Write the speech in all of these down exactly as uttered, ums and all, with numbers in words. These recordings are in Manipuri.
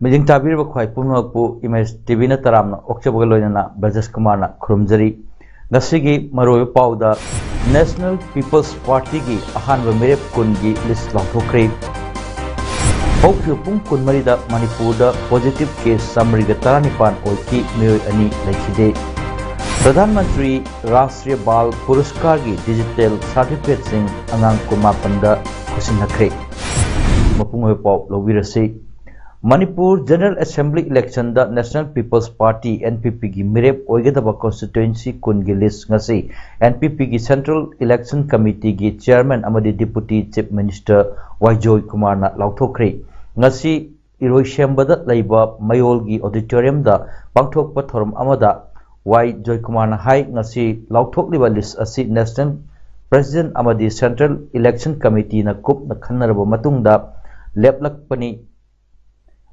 ꯃꯤꯠꯌꯦꯡ ꯇꯥꯕꯤꯔꯤꯕ ꯈ꯭ꯋꯥꯏ ꯄꯨꯝꯅꯃꯛꯄꯨ ꯏꯃꯦꯖ ꯇꯤꯚꯤꯅ ꯇꯔꯥꯝꯅ ꯑꯣꯛꯆꯕꯒ ꯂꯣꯏꯅꯅ ꯕ꯭ꯔꯖꯦꯁ ꯀꯨꯃꯥꯔꯅ ꯈꯨꯔꯨꯝꯖꯔꯤ꯫ ꯉꯁꯤꯒꯤ ꯃꯔꯨꯑꯣꯏꯕ ꯄꯥꯎꯗ, National People's Partyꯒꯤ ꯑꯍꯥꯟꯕ ꯃꯤꯔꯦꯞ ꯀꯨꯟꯒꯤ ꯂꯤꯁ ꯂꯥꯎꯊꯣꯛꯈ꯭ꯔꯦ꯫ ꯍꯧꯈꯤꯕ ꯄꯨꯡ ꯀꯨꯟꯃꯔꯤꯗ ꯃꯅꯤꯄꯨꯔꯗ ꯄꯣꯖꯤꯇꯤꯚ ꯀꯦꯁ ꯆꯥꯃꯔꯤꯒ ꯇꯔꯥꯅꯤꯄꯥꯟ ꯑꯣꯏꯈꯤ, ꯃꯤꯑꯣꯏ ꯑꯅꯤ ꯂꯩꯈꯤꯗꯦ꯫ ꯄ꯭ꯔꯙꯥꯟ ꯃꯟꯇ꯭ꯔꯤ ꯔꯥꯁꯇ꯭ꯔꯤꯌ ꯕꯥꯜ ꯄꯨꯔꯁꯀꯥꯔꯒꯤ ꯗꯤꯖꯤꯇꯦꯜ ꯁꯥꯔꯇꯤꯐꯤꯀꯦꯠꯁꯤꯡ ꯑꯉꯥꯡ ꯀꯨꯟꯃꯥꯄꯟꯗ ꯈꯨꯠꯁꯤꯟꯅꯈ꯭ꯔꯦ꯫ ꯃꯄꯨꯡ ꯑꯣꯏꯕ ꯄꯥꯎ ꯂꯧꯕꯤꯔꯁꯤ꯫ ꯃꯅꯤꯄꯨꯔ ꯖꯦꯅꯔꯦꯜ ꯑꯦꯁꯦꯝꯕ꯭ꯂꯤ ꯏꯂꯦꯛꯁꯟꯗ National People's Party, NPPꯒꯤ ꯃꯤꯔꯦꯞ ꯑꯣꯏꯒꯗꯕ ꯀꯣꯟꯁꯇꯤꯇ꯭ꯋꯦꯟꯁꯤ ꯀꯨꯟꯒꯤ ꯂꯤꯁ ꯉꯁꯤ NPPꯒꯤ ꯁꯦꯟꯇ꯭ꯔꯦꯜ ꯏꯂꯦꯛꯁꯟ ꯀꯃꯤꯇꯤꯒꯤ ꯆꯤꯌꯔꯃꯦꯟ ꯑꯃꯗꯤ ꯗꯤꯄꯨꯇꯤ ꯆꯤꯐ ꯃꯤꯅꯤꯁꯇꯔ ꯋꯥꯏ ꯖꯣꯏꯀꯨꯃꯥꯔꯅ ꯂꯥꯎꯊꯣꯛꯈ꯭ꯔꯦ꯫ ꯉꯁꯤ ꯏꯔꯣꯏꯁꯦꯝꯕꯗ ꯂꯩꯕ ꯃꯌꯣꯜꯒꯤ ꯑꯣꯗꯤꯇꯣꯔꯤꯌꯝꯗ ꯄꯥꯡꯊꯣꯛꯄ ꯊꯧꯔꯝ ꯑꯃꯗ ꯋꯥꯏ ꯖꯣꯏꯀꯨꯃꯥꯔꯅ ꯍꯥꯏ, ꯉꯁꯤ ꯂꯥꯎꯊꯣꯛꯂꯤꯕ ꯂꯤꯁ ꯑꯁꯤ ꯅꯦꯁꯅꯦꯜ ꯄ꯭ꯔꯦꯁꯤꯗꯦꯟꯠ ꯑꯃꯗꯤ ꯁꯦꯟꯇ꯭ꯔꯦꯜ ꯏꯂꯦꯛꯁꯟ ꯀꯃꯤꯇꯤꯅ ꯀꯨꯞꯅ ꯈꯟꯅꯔꯕ ꯃꯇꯨꯡꯗ ꯂꯦꯞꯂꯛꯄꯅꯤ꯫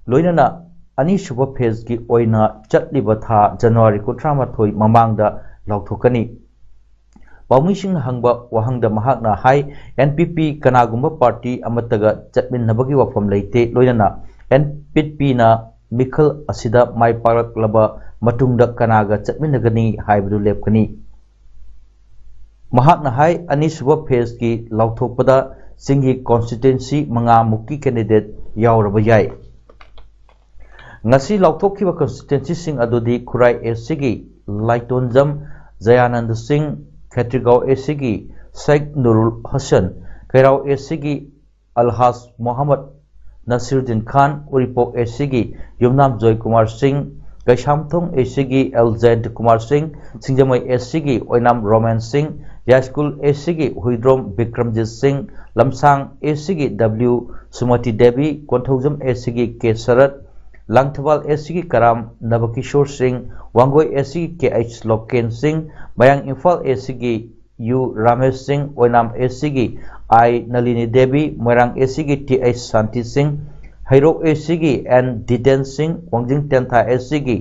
ꯂꯣꯏꯅꯅ ꯑꯅꯤꯁꯨꯕ ꯐꯦꯖꯀꯤ ꯑꯣꯏꯅ ꯆꯠꯂꯤꯕ ꯊꯥ ꯖꯅꯋꯥꯔꯤ ꯀꯨꯟꯊ꯭ꯔꯥ ꯃꯥꯊꯣꯏ ꯃꯃꯥꯡꯗ ꯂꯥꯎꯊꯣꯛꯀꯅꯤ꯫ ꯄꯥꯎꯃꯤꯁꯤꯡꯅ ꯍꯪꯕ ꯋꯥꯍꯪꯗ ꯃꯍꯥꯛꯅ ꯍꯥꯏ, "NPP ꯀꯅꯥꯒꯨꯝꯕ ꯄꯥꯔꯇꯤ ꯑꯃꯠꯇꯒ ꯆꯠꯃꯤꯟꯅꯕꯒꯤ ꯋꯥꯐꯝ ꯂꯩꯇꯦ, ꯂꯣꯏꯅꯅ NPPꯅ ꯃꯤꯈꯜ ꯑꯁꯤꯗ ꯃꯥꯏ ꯄꯥꯛꯂꯛꯂꯕ ꯃꯇꯨꯡꯗ ꯀꯅꯥꯒ ꯆꯠꯃꯤꯟꯅꯒꯅꯤ ꯍꯥꯏꯕꯗꯨ ꯂꯦꯞꯀꯅꯤ"꯫ ꯃꯍꯥꯛꯅ ꯍꯥꯏ, ꯑꯅꯤꯁꯨꯕ ꯐꯦꯖꯀꯤ ꯂꯥꯎꯊꯣꯛꯄꯗ ꯆꯤꯡꯒꯤ ꯀꯣꯟꯁꯇꯤꯇ꯭ꯋꯦꯟꯁꯤ ꯃꯉꯥꯃꯨꯛꯀꯤ ꯀꯦꯟꯗꯤꯗꯦꯠ ꯌꯥꯎꯔꯕ ꯌꯥꯏ꯫ ꯉꯁꯤ ꯂꯥꯎꯊꯣꯛꯈꯤꯕ ꯀꯟꯁꯇꯤꯇ꯭ꯋꯦꯟꯁꯤꯁꯤꯡ ꯑꯗꯨꯗꯤ ꯈꯨꯔꯥꯏ ꯑꯦꯁꯤꯒꯤ ꯂꯥꯏꯇꯣꯟꯖꯝ ꯖꯌꯥꯅꯟꯗ ꯁꯤꯡ, ꯈꯦꯇ꯭ꯔꯤꯒꯥꯎ ꯑꯦꯁꯤꯒꯤ ꯁꯦꯈ ꯅꯨꯔꯨꯜ ꯍꯁꯟ, ꯀꯩꯔꯥꯎ ꯑꯦꯁꯤꯒꯤ ꯑꯜꯍꯥꯖ ꯃꯣꯍꯝꯃꯗ ꯅꯁꯤꯔꯨꯗꯤꯟ ꯈꯥꯟ, ꯎꯔꯤꯄꯣꯛ ꯑꯦꯁꯤꯒꯤ ꯌꯨꯝꯅꯥꯝ ꯖꯣꯏꯀꯨꯃꯥꯔ ꯁꯤꯡ, ꯀꯩꯁꯥꯝꯊꯣꯡ ꯑꯦꯁꯤꯒꯤ ꯑꯦꯜ ꯖꯌꯟꯇ ꯀꯨꯃꯥꯔ ꯁꯤꯡ, ꯁꯤꯡꯖꯃꯩ ꯑꯦꯁꯤꯒꯤ ꯑꯣꯏꯅꯥꯝ ꯔꯣꯃꯦꯟ ꯁꯤꯡ, ꯌꯥꯏꯁ꯭ꯀꯨꯜ ꯑꯦ ꯁꯤꯒꯤ ꯍꯨꯏꯗ꯭ꯔꯣꯝ ꯕꯤꯀ꯭ꯔꯝꯖꯤꯠ ꯁꯤꯡ, ꯂꯝꯁꯥꯡ ꯑꯦ ꯁꯤꯒꯤ ꯗꯕ꯭ꯂꯤꯎ ꯁꯨꯃꯇꯤ ꯗꯦꯕꯤ, ꯀꯣꯟꯊꯧꯖꯝ ꯑꯦ ꯁꯤꯒꯤ ꯀꯦ ꯁꯔꯠ, ꯂꯥꯡꯊꯕꯥꯜ ꯑꯦ ꯁꯤꯒꯤ ꯀꯔꯥꯝ ꯅꯕꯀꯤꯁꯣꯔ ꯁꯤꯡ, ꯋꯥꯡꯒꯣꯏ ꯑꯦ ꯁꯤꯒꯤ ꯀꯦ ꯑꯩꯆ ꯂꯣꯀꯦꯟ ꯁꯤꯡ, ꯃꯌꯥꯡ ꯏꯝꯐꯥꯜ ꯑꯦ ꯁꯤꯒꯤ ꯌꯨ ꯔꯥꯃꯦꯁ ꯁꯤꯡ, ꯑꯣꯏꯅꯥꯝ ꯑꯦ ꯁꯤꯒꯤ ꯑꯥꯏ ꯅꯂꯤꯅꯤ ꯗꯦꯕꯤ, ꯃꯣꯏꯔꯥꯡ ꯑꯦ ꯁꯤꯒꯤ ꯇꯤ ꯑꯩꯆ ꯁꯥꯟꯇꯤ ꯁꯤꯡ, ꯍꯩꯔꯣꯛ ꯑꯦ ꯁꯤꯒꯤ ꯑꯦꯟ ꯗꯤꯇꯦꯟ ꯁꯤꯡ, ꯋꯥꯡꯖꯤꯡ ꯇꯦꯟꯊꯥ ꯑꯦ ꯁꯤꯒꯤ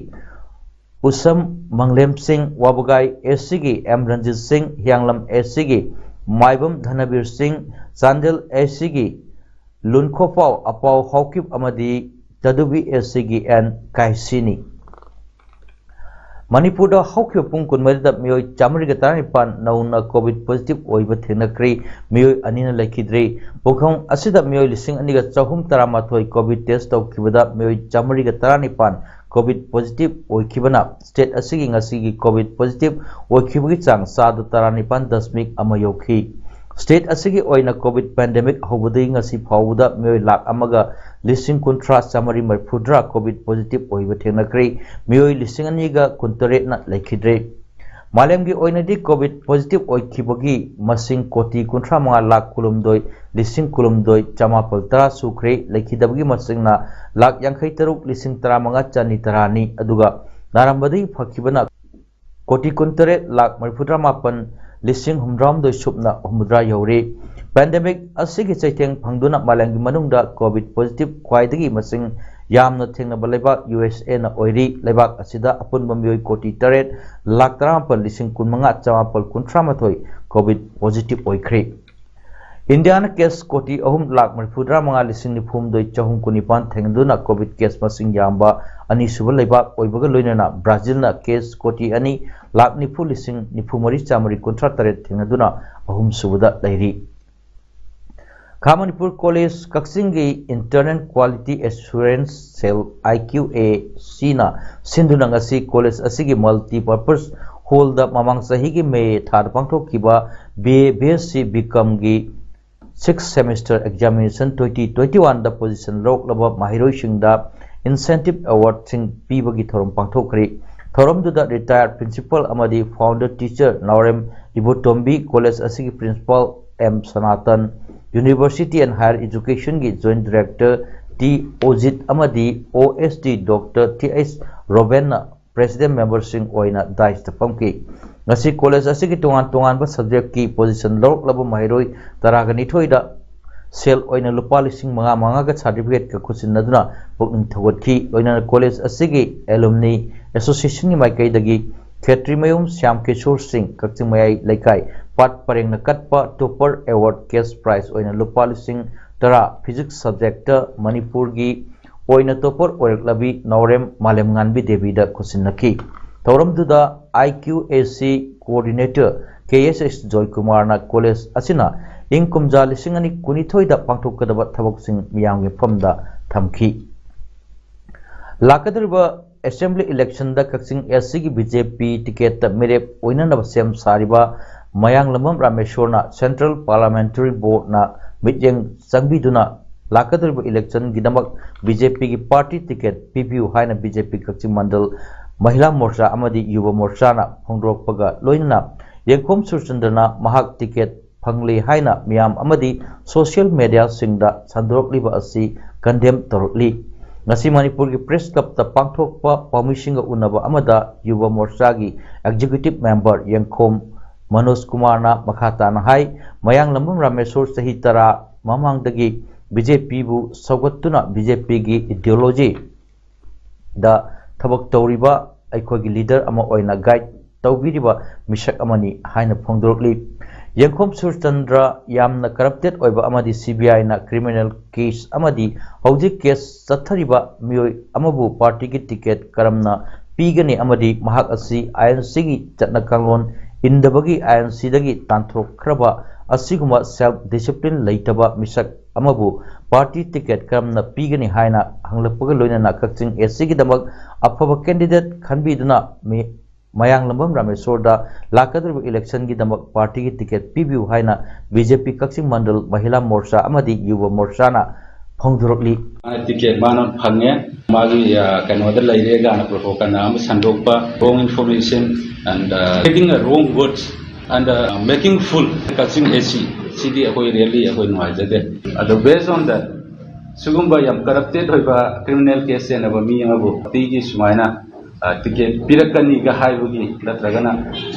ꯎꯁꯝ ꯃꯪꯂꯦꯝ ꯁꯤꯡ, ꯋꯥꯕꯒꯥꯏ ꯑꯦ ꯁꯤꯒꯤ ꯑꯦꯝ ꯔꯟꯖꯤꯠ ꯁꯤꯡ, ꯍꯤꯌꯥꯡꯂꯝ ꯑꯦ ꯁꯤꯒꯤ ꯃꯥꯏꯕꯝ ꯙꯅꯕꯤꯔ ꯁꯤꯡ, ꯆꯥꯟꯗꯦꯜ ꯑꯦ ꯁꯤꯒꯤ ꯂꯨꯟꯈꯣꯄꯥꯎ ꯑꯄꯥꯎ ꯍꯥꯎꯀꯤꯞ ꯑꯃꯗꯤ ꯇꯗꯨꯕꯤ ꯑꯦ ꯁꯤꯒꯤ ꯑꯦꯟ ꯀꯥꯏꯁꯤꯅꯤ꯫ ꯃꯅꯤꯄꯨꯔꯗ ꯍꯧꯈꯤꯕ ꯄꯨꯡ ꯀꯨꯟꯃꯔꯤꯗ ꯃꯤꯑꯣꯏ ꯆꯥꯃꯔꯤꯒ ꯇꯔꯥꯅꯤꯄꯥꯟ ꯅꯧꯅ ꯀꯣꯚꯤꯗ ꯄꯣꯖꯤꯇꯤꯚ ꯑꯣꯏꯕ ꯊꯦꯡꯅꯈ꯭ꯔꯦ꯫ ꯃꯤꯑꯣꯏ ꯑꯅꯤꯅ ꯂꯩꯈꯤꯗ꯭ꯔꯦ꯫ ꯄꯨꯡꯈꯣꯡ ꯑꯁꯤꯗ ꯃꯤꯑꯣꯏ ꯂꯤꯁꯤꯡ ꯑꯅꯤꯒ ꯆꯍꯨꯝ ꯇꯔꯥꯃꯥꯊꯣꯏ ꯀꯣꯚꯤꯗ ꯇꯦꯁ ꯇꯧꯈꯤꯕꯗ ꯃꯤꯑꯣꯏ ꯆꯥꯃꯔꯤꯒ ꯇꯔꯥꯅꯤꯄꯥꯟ ꯀꯣꯚꯤꯗ ꯄꯣꯖꯤꯇꯤꯚ ꯑꯣꯏꯈꯤꯕꯅ ꯁ꯭ꯇꯦꯠ ꯑꯁꯤꯒꯤ ꯉꯁꯤꯒꯤ ꯀꯣꯚꯤꯗ ꯄꯣꯖꯤꯇꯤꯚ ꯑꯣꯏꯈꯤꯕꯒꯤ ꯆꯥꯡ ꯆꯥꯗ ꯇꯔꯥꯅꯤꯄꯥꯟ ꯗꯁꯃꯤꯛ ꯑꯃ ꯌꯧꯈꯤ꯫ ꯁ꯭ꯇꯦꯠ ꯑꯁꯤꯒꯤ ꯑꯣꯏꯅ ꯀꯣꯚꯤꯗ ꯄꯦꯟꯗꯦꯃꯤꯛ ꯍꯧꯕꯗꯒꯤ ꯉꯁꯤ ꯐꯥꯎꯕꯗ ꯃꯤꯑꯣꯏ ꯂꯥꯈ ꯑꯃꯒ ꯂꯤꯁꯤꯡ ꯀꯨꯟꯊ꯭ꯔꯥ ꯆꯥꯃꯔꯤ ꯃꯔꯤꯐꯨꯇꯔꯥ ꯀꯣꯚꯤꯗ ꯄꯣꯖꯤꯇꯤꯚ ꯑꯣꯏꯕ ꯊꯦꯡꯅꯈ꯭ꯔꯦ꯫ ꯃꯤꯑꯣꯏ ꯂꯤꯁꯤꯡ ꯑꯅꯤꯒ ꯀꯨꯟꯇꯔꯦꯠꯅ ꯂꯩꯈꯤꯗ꯭ꯔꯦ꯫ ꯃꯥꯂꯦꯝꯒꯤ ꯑꯣꯏꯅꯗꯤ ꯀꯣꯚꯤꯗ ꯄꯣꯖꯤꯇꯤꯚ ꯑꯣꯏꯈꯤꯕꯒꯤ ꯃꯁꯤꯡ ꯀꯣꯇꯤ ꯀꯨꯟꯊ꯭ꯔꯥ ꯃꯉꯥ ꯂꯥꯈ ꯀꯨꯟꯍꯨꯝꯗꯣꯏ ꯂꯤꯁꯤꯡ ꯀꯨꯟꯍꯨꯝꯗꯣꯏ ꯆꯃꯥꯄꯜ ꯇꯔꯥ ꯁꯨꯈ꯭ꯔꯦ꯫ ꯂꯩꯈꯤꯗꯕꯒꯤ ꯃꯁꯤꯡꯅ ꯂꯥꯈ ꯌꯥꯡꯈꯩ ꯇꯔꯨꯛ ꯂꯤꯁꯤꯡ ꯇꯔꯥꯃꯉꯥ ꯆꯅꯤ ꯇꯔꯥꯅꯤ, ꯑꯗꯨꯒ ꯅꯥꯔꯝꯕꯗꯒꯤ ꯐꯈꯤꯕꯅ ꯀꯣꯇꯤ ꯀꯨꯟꯇꯔꯦꯠ ꯂꯥꯈ ꯃꯔꯤꯐꯨꯇꯔꯥ ꯃꯥꯄꯟ ꯂꯤꯁꯤꯡ ꯍꯨꯝꯐꯨꯇꯔꯥꯍꯨꯝꯗꯣꯏ ꯁꯨꯞꯅ ꯍꯨꯝꯐꯨꯇꯔꯥ ꯌꯧꯔꯦ꯫ ꯄꯦꯟꯗꯦꯃꯤꯛ ꯑꯁꯤꯒꯤ ꯆꯩꯊꯦꯡ ꯐꯪꯗꯨꯅ ꯃꯥꯂꯦꯝꯒꯤ ꯃꯅꯨꯡꯗ ꯀꯣꯚꯤꯗ ꯄꯣꯖꯤꯇꯤꯚ ꯈ꯭ꯋꯥꯏꯗꯒꯤ ꯃꯁꯤꯡ ꯌꯥꯝꯅ ꯊꯦꯡꯅꯕ ꯂꯩꯕꯥꯛ ꯌꯨ ꯑꯦꯁ ꯑꯦꯅ ꯑꯣꯏꯔꯤ꯫ ꯂꯩꯕꯥꯛ ꯑꯁꯤꯗ ꯑꯄꯨꯟꯕ ꯃꯤꯑꯣꯏ ꯀꯣꯇꯤ ꯇꯔꯦꯠ ꯂꯥꯈ ꯇꯔꯥꯃꯥꯄꯜ ꯂꯤꯁꯤꯡ ꯀꯨꯟꯃꯉꯥ ꯆꯃꯥꯄꯜ ꯀꯨꯟꯊ꯭ꯔꯥ ꯃꯥꯊꯣꯏ ꯀꯣꯚꯤꯗ ꯄꯣꯖꯤꯇꯤꯚ ꯑꯣꯏꯈ꯭ꯔꯦ꯫ ꯏꯟꯗꯤꯌꯥꯅ ꯀꯦꯁ ꯀꯣꯇꯤ ꯑꯍꯨꯝ ꯂꯥꯈ ꯃꯔꯤꯐꯨꯇꯔꯥ ꯃꯉꯥ ꯂꯤꯁꯤꯡ ꯅꯤꯐꯨ ꯍꯨꯝꯗꯣꯏ ꯆꯍꯨꯝ ꯀꯨꯟꯅꯤꯄꯥꯟ ꯊꯦꯡꯅꯗꯨꯅ ꯀꯣꯚꯤꯗ ꯀꯦꯁ ꯃꯁꯤꯡ ꯌꯥꯝꯕ ꯑꯅꯤꯁꯨꯕ ꯂꯩꯕꯥꯛ ꯑꯣꯏꯕꯒ ꯂꯣꯏꯅꯅ ꯕ꯭ꯔꯥꯖꯤꯜꯅ ꯀꯦꯁ ꯀꯣꯇꯤ ꯑꯅꯤ ꯂꯥꯈ ꯅꯤꯐꯨ ꯂꯤꯁꯤꯡ ꯅꯤꯐꯨ ꯃꯔꯤ ꯆꯥꯃꯔꯤ ꯀꯨꯟꯊ꯭ꯔꯥ ꯇꯔꯦꯠ ꯊꯦꯡꯅꯗꯨꯅ ꯑꯍꯨꯝꯁꯨꯕꯗ ꯂꯩꯔꯤ꯫ ꯈꯥ ꯃꯅꯤꯄꯨꯔ ꯀꯣꯂꯦꯖ ꯀꯛꯆꯤꯡꯒꯤ ꯏꯟꯇꯔꯅꯦꯜ ꯀ꯭ꯋꯥꯂꯤꯇꯤ ꯑꯦꯁꯨꯔꯦꯟꯁ ꯁꯦꯜ, ꯑꯥꯏ ꯀ꯭ꯌꯨ ꯑꯦ ꯁꯤꯅ ꯁꯤꯟꯗꯨꯅ ꯉꯁꯤ ꯀꯣꯂꯦꯖ ꯑꯁꯤꯒꯤ ꯃꯜꯇꯤꯄꯔꯄꯁ ꯍꯣꯜꯗ ꯃꯃꯥꯡ ꯆꯍꯤꯒꯤ ꯃꯦ ꯊꯥꯗ ꯄꯥꯡꯊꯣꯛꯈꯤꯕ B A B S C B ꯀꯝꯒꯤ six semester examination twenty twenty ꯋꯥꯟꯗ ꯄꯣꯖꯤꯁꯟ ꯂꯧꯔꯛꯂꯕ ꯃꯍꯩꯔꯣꯏꯁꯤꯡꯗ ꯏꯟꯁꯦꯟꯇꯤꯚ ꯑꯦꯋꯥꯔꯗꯁꯤꯡ ꯄꯤꯕꯒꯤ ꯊꯧꯔꯝ ꯄꯥꯡꯊꯣꯛꯈ꯭ꯔꯦ꯫ ꯊꯧꯔꯝꯗꯨꯗ retired principal ꯑꯃꯗꯤ founder teacher ꯅꯥꯎꯔꯦꯝ ꯏꯕꯣꯇꯣꯝꯕꯤ, college ꯑꯁꯤꯒꯤ principal M ꯁꯅꯥꯇꯟ, University and Higher Educationꯒꯤ Joint Director T ꯑꯣꯖꯤꯠ ꯑꯃꯗꯤ O S D Doctor T H ꯔꯣꯕꯦꯟꯅ president memberꯁꯤꯡ ꯑꯣꯏꯅ daisꯇ ꯐꯝꯈꯤ꯫ ꯉꯁꯤ college ꯑꯁꯤꯒꯤ ꯇꯣꯉꯥꯟ ꯇꯣꯉꯥꯟꯕ subjectꯀꯤ position ꯂꯧꯔꯛꯂꯕ ꯃꯍꯩꯔꯣꯏ ꯇꯔꯥꯒ ꯅꯤꯊꯣꯏꯗ ꯁꯦꯜ ꯑꯣꯏꯅ ꯂꯨꯄꯥ ꯂꯤꯁꯤꯡ ꯃꯉꯥ ꯃꯉꯥꯒ certificateꯀ ꯈꯨꯠꯁꯤꯟꯅꯗꯨꯅ ꯄꯨꯛꯅꯤꯡ ꯊꯧꯒꯠꯈꯤ꯫ ꯂꯣꯏꯅꯅ college ꯑꯁꯤꯒꯤ alumni associationꯒꯤ ꯃꯥꯏꯀꯩꯗꯒꯤ ꯈꯦꯇ꯭ꯔꯤꯃꯌꯨꯝ ꯁ꯭ꯌꯥꯝ ꯀꯤꯁꯣꯔ ꯁꯤꯡ, ꯀꯛꯆꯤꯡ ꯃꯌꯥꯏ ꯂꯩꯀꯥꯏ, ꯄꯥꯠ ꯄꯔꯦꯡꯅ ꯀꯠꯄ topper award cash prize ꯑꯣꯏꯅ ꯂꯨꯄꯥ ꯂꯤꯁꯤꯡ ꯇꯔꯥ, physics subjectꯇ ꯃꯅꯤꯄꯨꯔꯒꯤ ꯑꯣꯏꯅ topper ꯑꯣꯏꯔꯛꯂꯕꯤ ꯅꯥꯎꯔꯦꯝ ꯃꯥꯂꯦꯝꯉꯥꯟꯕꯤ ꯗꯦꯕꯤꯗ ꯈꯨꯠꯁꯤꯟꯅꯈꯤ꯫ ꯊꯧꯔꯝꯗꯨꯗ I Q A C coordinator K S S ꯖꯣꯏꯀꯨꯃꯥꯔꯅ college ꯑꯁꯤꯅ ꯏꯪ ꯀꯨꯝꯖꯥ ꯂꯤꯁꯤꯡ ꯑꯅꯤ ꯀꯨꯟꯅꯤꯊꯣꯏꯗ ꯄꯥꯡꯊꯣꯛꯀꯗꯕ ꯊꯕꯛꯁꯤꯡ ꯃꯤꯌꯥꯝꯒꯤ ꯃꯐꯝꯗ ꯊꯝꯈꯤ꯫ ꯂꯥꯛꯀꯗꯧꯔꯤꯕ assembly electionꯗ ꯀꯛꯆꯤꯡ SCꯒꯤ BJP ticketꯇ ꯃꯤꯔꯦꯞ ꯑꯣꯏꯅꯅꯕ ꯁꯦꯝ ꯁꯥꯔꯤꯕ ꯃꯌꯥꯡꯂꯝꯕꯝ ꯔꯥꯃꯦꯁꯣꯔꯅ central parliamentary boardꯅ ꯃꯤꯠꯌꯦꯡ ꯆꯪꯕꯤꯗꯨꯅ ꯂꯥꯛꯀꯗꯧꯔꯤꯕ electionꯒꯤꯗꯃꯛ BJPꯒꯤ party ticket ꯄꯤꯕꯤꯌꯨ ꯍꯥꯏꯅ BJP ꯀꯛꯆꯤꯡ ꯃꯟꯗꯜ ꯃꯍꯤꯂꯥ ꯃꯣꯔꯆꯥ ꯑꯃꯗꯤ ꯌꯨꯕ ꯃꯣꯔꯆꯥꯅ ꯐꯣꯡꯗꯣꯔꯛꯄꯒ ꯂꯣꯏꯅꯅ ꯌꯦꯡꯈꯣꯝ ꯁꯨꯔꯆꯟꯗ꯭ꯔꯅ ꯃꯍꯥꯛ ticket ꯐꯪꯂꯦ ꯍꯥꯏꯅ ꯃꯤꯌꯥꯝ ꯑꯃꯗꯤ social mediaꯁꯤꯡꯗ ꯁꯟꯗꯣꯔꯛꯂꯤꯕ ꯑꯁꯤ condemn ꯇꯧꯔꯛꯂꯤ꯫ ꯉꯁꯤ ꯃꯅꯤꯄꯨꯔꯒꯤ press clubꯇ ꯄꯥꯡꯊꯣꯛꯄ ꯄꯥꯎꯃꯤꯁꯤꯡꯒ ꯎꯅꯕ ꯑꯃꯗ ꯌꯨꯕ ꯃꯣꯔꯆꯥꯒꯤ executive member ꯌꯦꯡꯈꯣꯝ ꯃꯅꯣꯖ ꯀꯨꯃꯥꯔꯅ ꯃꯈꯥ ꯇꯥꯅ ꯍꯥꯏ, ꯃꯌꯥꯡꯂꯝꯕꯝ ꯔꯥꯃꯦꯁꯣꯔ ꯆꯍꯤ ꯇꯔꯥ ꯃꯃꯥꯡꯗꯒꯤ BJPꯕꯨ ꯁꯧꯒꯠꯇꯨꯅ BJPꯒꯤ ideology ꯗ ꯊꯕꯛ ꯇꯧꯔꯤꯕ ꯑꯩꯈꯣꯏꯒꯤ leader ꯑꯃ ꯑꯣꯏꯅ guide ꯇꯧꯕꯤꯔꯤꯕ ꯃꯤꯁꯛ ꯑꯃꯅꯤ ꯍꯥꯏꯅ ꯐꯣꯡꯗꯣꯔꯛꯂꯤ꯫ ꯌꯦꯡꯈꯣꯝ ꯁꯨꯔꯆꯟꯗ꯭ꯔ ꯌꯥꯝꯅ corrupted ꯑꯣꯏꯕ ꯑꯃꯗꯤ CBIꯅ criminal case ꯑꯃꯗꯤ ꯍꯧꯖꯤꯛ case ꯆꯠꯊꯔꯤꯕ ꯃꯤꯑꯣꯏ ꯑꯃꯕꯨ partyꯒꯤ ticket ꯀꯔꯝꯅ ꯄꯤꯒꯅꯤ ꯑꯃꯗꯤ ꯃꯍꯥꯛ ꯑꯁꯤ INCꯒꯤ ꯆꯠꯅ ꯀꯥꯡꯂꯣꯟ ꯏꯟꯗꯕꯒꯤ INCꯗꯒꯤ ꯇꯥꯟꯊꯣꯛꯈ꯭ꯔꯕ ꯑꯁꯤꯒꯨꯝꯕ self discipline ꯂꯩꯇꯕ ꯃꯤꯁꯛ ꯑꯃꯕꯨ party ticket ꯀꯔꯝꯅ ꯄꯤꯒꯅꯤ ꯍꯥꯏꯅ ꯍꯪꯂꯛꯄꯒ ꯂꯣꯏꯅꯅ ꯀꯛꯆꯤꯡ SCꯒꯤꯗꯃꯛ ꯑꯐꯕ candidate ꯈꯟꯕꯤꯗꯨꯅ ꯃꯤ-, ꯃꯌꯥꯡꯂꯝꯕꯝ ꯔꯥꯃꯦꯁꯣꯔꯗ ꯂꯥꯛꯀꯗꯧꯔꯤꯕ electionꯒꯤꯗꯃꯛ partyꯒꯤ ticket ꯄꯤꯕꯤꯌꯨ ꯍꯥꯏꯅ BJP ꯀꯛꯆꯤꯡ ꯃꯟꯗꯜ ꯃꯍꯤꯂꯥ ꯃꯣꯔꯆꯥ ꯑꯃꯗꯤ ꯌꯨꯕ ꯃꯣꯔꯆꯥꯅ ꯐꯣꯡꯗꯣꯔꯛꯂꯤ꯫ ꯃꯥꯅ ꯇꯤꯀꯦꯠ ꯃꯥꯅ ꯐꯪꯉꯦ, ꯃꯥꯒꯤ ꯑ, ꯀꯩꯅꯣꯗ ꯂꯩꯔꯦ ꯀꯥꯏꯅ ꯄ꯭ꯔꯣꯄꯣꯒꯦꯟꯗꯥ ꯑꯃ ꯁꯟꯗꯣꯛꯄ, wrong information and uh, spreading a wrong words and uh, making fool Kachin A C, ꯁꯤꯗꯤ ꯑꯩꯈꯣꯏ really ꯑꯩꯈꯣꯏ ꯅꯨꯡꯉꯥꯏꯖꯗꯦ꯫ ꯑꯗꯣ based on that, ꯁꯤꯒꯨꯝꯕ ꯌꯥꯝ ꯀꯔꯞꯇꯦꯠ ꯑꯣꯏꯕ ꯀ꯭ꯔꯤꯃꯤꯅꯦꯜ ꯀꯦꯁ ꯆꯦꯟꯅꯕ ꯃꯤ ꯑꯃꯕꯨ ꯄꯥꯔꯇꯤꯒꯤ ꯁꯨꯃꯥꯏꯅ ꯑ, ꯇꯤꯀꯦꯠ ꯄꯤꯔꯛꯀꯅꯤꯒ ꯍꯥꯏꯕꯒꯤ ꯅꯠꯇ꯭ꯔꯒꯅ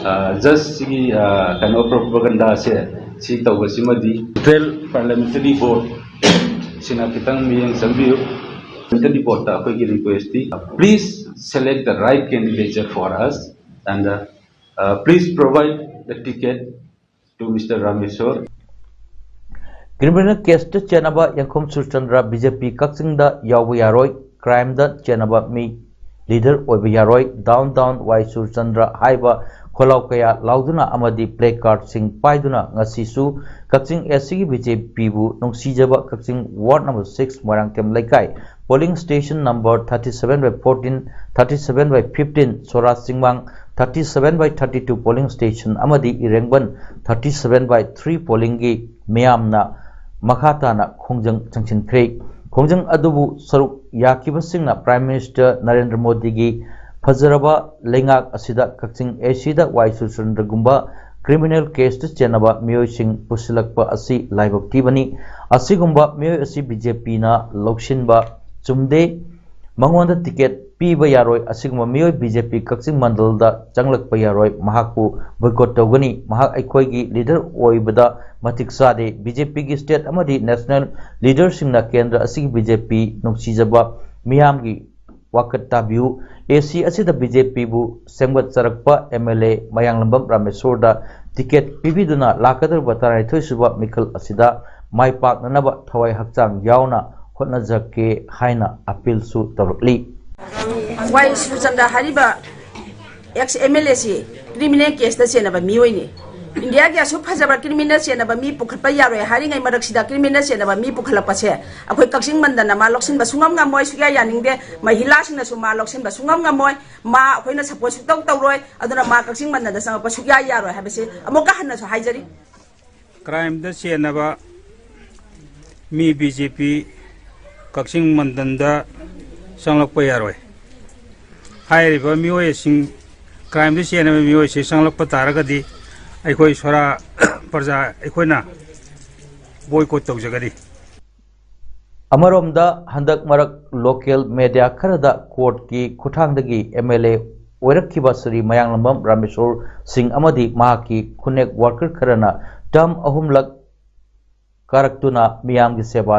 ꯑ, ꯖꯁ ꯁꯤꯒꯤ ꯑ, ꯀꯩꯅꯣ ꯄ꯭ꯔꯣꯄꯣꯒꯦꯟꯗꯥꯁꯦ ꯁꯤ ꯇꯧꯕꯁꯤꯃꯗꯤ ꯁꯦꯟꯇ꯭ꯔꯦꯜ ꯄꯥꯔꯂꯤꯌꯥꯃꯦꯟꯇꯔꯤ ꯕꯣꯔꯗ ꯁꯤꯅ ꯈꯤꯇꯪ ꯃꯤꯠꯌꯦꯡ ꯆꯪꯕꯤꯌꯨ꯫ ꯄꯥꯔꯂꯤꯌꯥꯃꯦꯟꯇꯔꯤ ꯕꯣꯔꯗꯇ ꯑꯩꯈꯣꯏꯒꯤ ꯔꯤꯀ꯭ꯋꯦꯁꯇꯤ, please select the right candidature for us and uh, please provide the ticket to Mister Rameshwar. Criminal ꯀꯦꯁꯇ ꯆꯦꯟꯅꯕ ꯌꯦꯡꯈꯣꯝ ꯁꯨꯔꯆꯟꯗ꯭ꯔ ꯕꯤ ꯖꯦ ꯄꯤ ꯀꯛꯆꯤꯡꯗ ꯌꯥꯎꯕ ꯌꯥꯔꯣꯏ꯫ ꯀ꯭ꯔꯥꯏꯝꯗ ꯆꯦꯟꯅꯕ ꯃꯤ ꯂꯤꯗꯔ ꯑꯣꯏꯕ ꯌꯥꯔꯣꯏ꯫ ꯗꯥꯎꯟ ꯗꯥꯎꯟ ꯋꯥꯏ ꯁꯨꯔꯆꯟꯗ꯭ꯔ ꯍꯥꯏꯕ ꯈꯣꯜꯂꯥꯎ ꯀꯌꯥ ꯂꯥꯎꯗꯨꯅ ꯑꯃꯗꯤ ꯄ꯭ꯂꯦ ꯀꯥꯔꯗꯁꯤꯡ ꯄꯥꯏꯗꯨꯅ ꯉꯁꯤꯁꯨ ꯀꯛꯆꯤꯡ ꯑꯦꯁ ꯁꯤꯒꯤ ꯕꯤ ꯖꯦ ꯄꯤꯕꯨ ꯅꯨꯡꯁꯤꯖꯕ ꯀꯛꯆꯤꯡ ward number six Moirangthem Leikai polling station number thirty seven by fourteen, thirty seven by fifteen, ꯁꯣꯔꯥꯖ ꯆꯤꯡꯃꯥꯡ thirty seven by thirty two polling station ꯑꯃꯗꯤ ꯏꯔꯦꯡꯕꯟ ꯊꯥꯔꯇꯤ ꯁꯚꯦꯟ ꯕꯥꯏ ꯊ꯭ꯔꯤ ꯄꯣꯂꯤꯡꯒꯤ ꯃꯤꯌꯥꯝꯅ ꯃꯈꯥ ꯇꯥꯅ ꯈꯣꯡꯖꯪ ꯆꯪꯁꯤꯟꯈ꯭ꯔꯦ꯫ ꯈꯣꯡꯖꯪ ꯑꯗꯨꯕꯨ ꯁꯔꯨꯛ ꯌꯥꯈꯤꯕꯁꯤꯡꯅ ꯄ꯭ꯔꯥꯏꯝ ꯃꯤꯅꯤꯁꯇꯔ ꯅꯔꯦꯟꯗ꯭ꯔ ꯃꯣꯗꯤꯒꯤ ꯐꯖꯔꯕ ꯂꯩꯉꯥꯛ ꯑꯁꯤꯗ ꯀꯛꯆꯤꯡ ꯑꯦ ꯁꯤꯗ ꯋꯥꯏ ꯁꯨꯔꯆꯟꯗ꯭ꯔꯒꯨꯝꯕ ꯀ꯭ꯔꯤꯃꯤꯅꯦꯜ ꯀꯦꯁꯇ ꯆꯦꯟꯅꯕ ꯃꯤꯑꯣꯏꯁꯤꯡ ꯄꯨꯁꯤꯜꯂꯛꯄ ꯑꯁꯤ ꯂꯥꯏꯕꯛ ꯊꯤꯕꯅꯤ꯫ ꯑꯁꯤꯒꯨꯝꯕ ꯃꯤꯑꯣꯏ ꯑꯁꯤ ꯕꯤ ꯖꯦ ꯄꯤꯅ ꯂꯧꯁꯤꯟꯕ ꯆꯨꯝꯗꯦ꯫ ꯃꯉꯣꯟꯗ ꯇꯤꯀꯦꯠ ꯄꯤꯕ ꯌꯥꯔꯣꯏ꯫ ꯑꯁꯤꯒꯨꯝꯕ ꯃꯤꯑꯣꯏ ꯕꯤ ꯖꯦ ꯄꯤ ꯀꯛꯆꯤꯡ ꯃꯟꯗꯜꯗ ꯆꯪꯂꯛꯄ ꯌꯥꯔꯣꯏ꯫ ꯃꯍꯥꯛꯄꯨ ꯕꯣꯏꯀꯣꯠ ꯇꯧꯒꯅꯤ꯫ ꯃꯍꯥꯛ ꯑꯩꯈꯣꯏꯒꯤ ꯂꯤꯗꯔ ꯑꯣꯏꯕꯗ ꯃꯇꯤꯛ ꯆꯥꯗꯦ꯫ ꯕꯤ ꯖꯦ ꯄꯤꯒꯤ ꯁ꯭ꯇꯦꯠ ꯑꯃꯗꯤ ꯅꯦꯁꯅꯦꯜ ꯂꯤꯗꯔꯁꯤꯡꯅ ꯀꯦꯟꯗ꯭ꯔ ꯑꯁꯤꯒꯤ ꯕꯤ ꯖꯦ ꯄꯤ ꯅꯨꯡꯁꯤꯖꯕ ꯃꯤꯌꯥꯝꯒꯤ ꯋꯥꯀꯠ ꯇꯥꯕꯤꯌꯨ꯫ ꯑꯦ ꯁꯤ ꯑꯁꯤꯗ ꯕꯤ ꯖꯦ ꯄꯤꯕꯨ ꯁꯦꯝꯒꯠꯆꯔꯛꯄ ꯑꯦꯝ ꯑꯦꯜ ꯑꯦ ꯃꯌꯥꯡꯂꯝꯕꯝ ꯔꯥꯃꯦꯁꯣꯔꯗ ꯇꯤꯀꯦꯠ ꯄꯤꯕꯤꯗꯨꯅ ꯂꯥꯛꯀꯗꯧꯔꯤꯕ ꯇꯔꯥꯅꯤꯊꯣꯏ ꯁꯨꯕ ꯃꯤꯈꯜ ꯑꯁꯤꯗ ꯃꯥꯏ ꯄꯥꯛꯅꯅꯕ ꯊꯋꯥꯏ ꯍꯛꯆꯥꯡ ꯌꯥꯎꯅ ꯍꯣꯠꯅꯖꯔꯛꯀꯦ ꯍꯥꯏꯅ ꯑꯄꯤꯜꯁꯨ ꯇꯧꯔꯛꯂꯤ꯫ ꯋꯥꯏ ꯁꯨꯔꯆꯟꯗ꯭ꯔ ꯍꯥꯏꯔꯤꯕ ꯑꯦꯛꯁ ꯑꯦꯝ ꯑꯦꯜ ꯑꯦꯁꯤ ꯀ꯭ꯔꯤꯃꯤꯅꯦꯜ ꯀꯦꯁꯇ ꯆꯦꯟꯅꯕ ꯃꯤꯑꯣꯏꯅꯤ꯫ ꯏꯟꯗꯤꯌꯥꯒꯤ ꯑꯁꯨꯛ ꯐꯖꯕ ꯀ꯭ꯔꯤꯃꯤꯅꯦꯜ ꯆꯦꯟꯅꯕ ꯃꯤ ꯄꯨꯈꯠꯄ ꯌꯥꯔꯣꯏ ꯍꯥꯏꯔꯤꯉꯩ ꯃꯔꯛꯁꯤꯗ ꯀ꯭ꯔꯤꯃꯤꯅꯦꯜ ꯆꯦꯟꯅꯕ ꯃꯤ ꯄꯨꯈꯠꯂꯛꯄꯁꯦ ꯑꯩꯈꯣꯏ ꯀꯛꯆꯤꯡ ꯃꯟꯗꯜꯅ ꯃꯥ ꯂꯧꯁꯤꯟꯕ ꯁꯨꯡꯉꯝ ꯉꯝꯃꯣꯏ, ꯁꯨꯛꯌꯥ ꯌꯥꯅꯤꯡꯗꯦ꯫ ꯃꯍꯤꯂꯥꯁꯤꯡꯅꯁꯨ ꯃꯥ ꯂꯧꯁꯤꯟꯕ ꯁꯨꯡꯉꯝ ꯉꯝꯃꯣꯏ꯫ ꯃꯥ ꯑꯩꯈꯣꯏꯅ ꯁꯄꯣꯔꯠ ꯁꯨꯛꯇꯧ ꯇꯧꯔꯣꯏ꯫ ꯑꯗꯨꯅ ꯃꯥ ꯀꯛꯆꯤꯡ ꯃꯟꯗꯜꯗ ꯆꯪꯉꯛꯄ ꯁꯨꯛꯌꯥ ꯌꯥꯔꯣꯏ ꯍꯥꯏꯕꯁꯤ ꯑꯃꯨꯛꯀ ꯍꯟꯅꯁꯨ ꯍꯥꯏꯖꯔꯤ꯫ ꯀ꯭ꯔꯥꯏꯝꯗ ꯆꯦꯟꯅꯕ ꯃꯤ ꯕꯤ ꯖꯦ ꯄꯤ ꯀꯛꯆꯤꯡ ꯃꯟꯗꯟꯗ ꯆꯪꯂꯛꯄ ꯌꯥꯔꯣꯏ꯫ ꯍꯥꯏꯔꯤꯕ ꯃꯤꯑꯣꯏꯁꯤꯡ, ꯀ꯭ꯔꯥꯏꯝꯗ ꯆꯦꯟꯅꯕ ꯃꯤꯑꯣꯏꯁꯤ ꯆꯪꯂꯛꯄ ꯇꯥꯔꯒꯗꯤ ꯑꯩꯈꯣꯏ ꯁꯣꯔꯥ ꯄ꯭ꯔꯖꯥ ꯑꯩꯈꯣꯏꯅ ꯕꯣꯏꯀꯣꯠ ꯇꯧꯖꯒꯅꯤ꯫ ꯑꯃꯔꯣꯝꯗ, ꯍꯟꯗꯛ ꯃꯔꯛ ꯂꯣꯀꯦꯜ ꯃꯦꯗꯤꯌꯥ ꯈꯔꯗ ꯀꯣꯔꯠꯀꯤ ꯈꯨꯠꯊꯥꯡꯗꯒꯤ ꯑꯦꯝ ꯑꯦꯜ ꯑꯦ ꯑꯣꯏꯔꯛꯈꯤꯕ ꯁ꯭ꯔꯤ ꯃꯌꯥꯡꯂꯝꯕꯝ ꯔꯥꯃꯦꯁꯣꯔ ꯁꯤꯡ ꯑꯃꯗꯤ ꯃꯍꯥꯛꯀꯤ ꯈꯨꯟꯅꯦꯛ ꯋꯥꯔꯀꯔ ꯈꯔꯅ ꯇꯔꯝ ꯑꯍꯨꯝꯂꯛ ꯀꯥꯔꯛꯇꯨꯅ ꯃꯤꯌꯥꯝꯒꯤ ꯁꯦꯕꯥ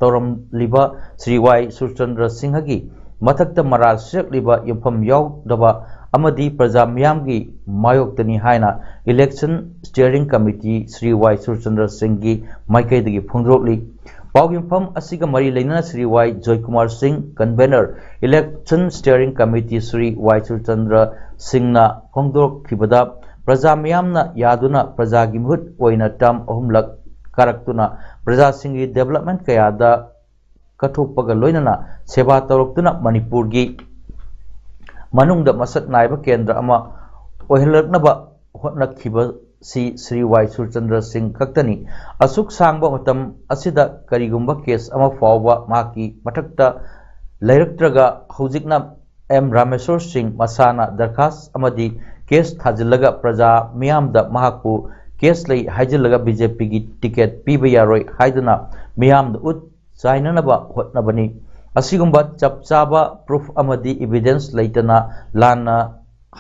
ꯇꯧꯔꯝꯂꯤꯕ ꯁ꯭ꯔꯤ ꯋꯥꯏ ꯁꯨꯔꯆꯟꯗ꯭ꯔ ꯁꯤꯡꯍꯒꯤ ꯃꯊꯛꯇ ꯃꯔꯥꯜ ꯁꯤꯔꯛꯂꯤꯕ ꯌꯨꯝꯐꯝ ꯌꯥꯎꯗꯕ ꯑꯃꯗꯤ ꯄ꯭ꯔꯖꯥ ꯃꯤꯌꯥꯝꯒꯤ ꯃꯥꯌꯣꯛꯇꯅꯤ ꯍꯥꯏꯅ election steering committee Shri Y Surchandra ꯁꯤꯡꯒꯤ ꯃꯥꯏꯀꯩꯗꯒꯤ ꯐꯣꯡꯗꯣꯔꯛꯂꯤ꯫ ꯄꯥꯎ ꯌꯨꯝꯐꯝ ꯑꯁꯤꯒ ꯃꯔꯤ ꯂꯩꯅꯅ Shri Y Joykumar Singh, convener, election steering committee Shri Y Surchandra ꯁꯤꯡꯅ ꯐꯣꯡꯗꯣꯔꯛꯈꯤꯕꯗ, ꯄ꯭ꯔꯖꯥ ꯃꯤꯌꯥꯝꯅ ꯌꯥꯗꯨꯅ ꯄ꯭ꯔꯖꯥꯒꯤ ꯃꯤꯍꯨꯠ ꯑꯣꯏꯅ ꯇꯔꯝ ꯑꯍꯨꯝꯂꯛ ꯀꯥꯔꯛꯇꯨꯅ ꯄ꯭ꯔꯖꯥꯁꯤꯡꯒꯤ ꯗꯦꯕꯂꯞꯃꯦꯟ ꯀꯌꯥꯗ ꯀꯠꯊꯣꯛꯄꯒ ꯂꯣꯏꯅꯅ ꯁꯦꯕꯥ ꯇꯧꯔꯛꯇꯨꯅ ꯃꯅꯤꯄꯨꯔꯒꯤ ꯃꯅꯨꯡꯗ ꯃꯁꯛ ꯅꯥꯏꯕ ꯀꯦꯟꯗ꯭ꯔ ꯑꯃ ꯑꯣꯏꯍꯜꯂꯛꯅꯕ ꯍꯣꯠꯅꯈꯤꯕꯁꯤ ꯁ꯭ꯔꯤ ꯋꯥꯏ ꯁꯨꯔꯆꯟꯗ꯭ꯔ ꯁꯤꯡ ꯈꯛꯇꯅꯤ꯫ ꯑꯁꯨꯛ ꯁꯥꯡꯕ ꯃꯇꯝ ꯑꯁꯤꯗ ꯀꯔꯤꯒꯨꯝꯕ ꯀꯦꯁ ꯑꯃ ꯐꯥꯎꯕ ꯃꯍꯥꯛꯀꯤ ꯃꯊꯛꯇ ꯂꯩꯔꯛꯇ꯭ꯔꯒ, ꯍꯧꯖꯤꯛꯅ ꯑꯦꯝ ꯔꯥꯃꯦꯁꯣꯔ ꯁꯤꯡ ꯃꯁꯥꯅ ꯗꯔꯈꯥꯁ ꯑꯃꯗꯤ ꯀꯦꯁ ꯊꯥꯖꯤꯜꯂꯒ ꯄ꯭ꯔꯖꯥ ꯃꯤꯌꯥꯝꯗ ꯃꯍꯥꯛꯄꯨ ꯀꯦꯁ ꯂꯩ ꯍꯥꯏꯖꯤꯜꯂꯒ ꯕꯤ ꯖꯦ ꯄꯤꯒꯤ ꯇꯤꯀꯦꯠ ꯄꯤꯕ ꯌꯥꯔꯣꯏ ꯍꯥꯏꯗꯨꯅ ꯃꯤꯌꯥꯝꯗ ꯎꯠ ꯆꯥꯏꯅꯅꯕ ꯍꯣꯠꯅꯕꯅꯤ꯫ ꯑꯁꯤꯒꯨꯝꯕ ꯆꯞ ꯆꯥꯕ ꯄ꯭ꯔꯨꯐ ꯑꯃꯗꯤ ꯏꯕꯤꯗꯦꯟꯁ ꯂꯩꯇꯅ ꯂꯥꯟꯅ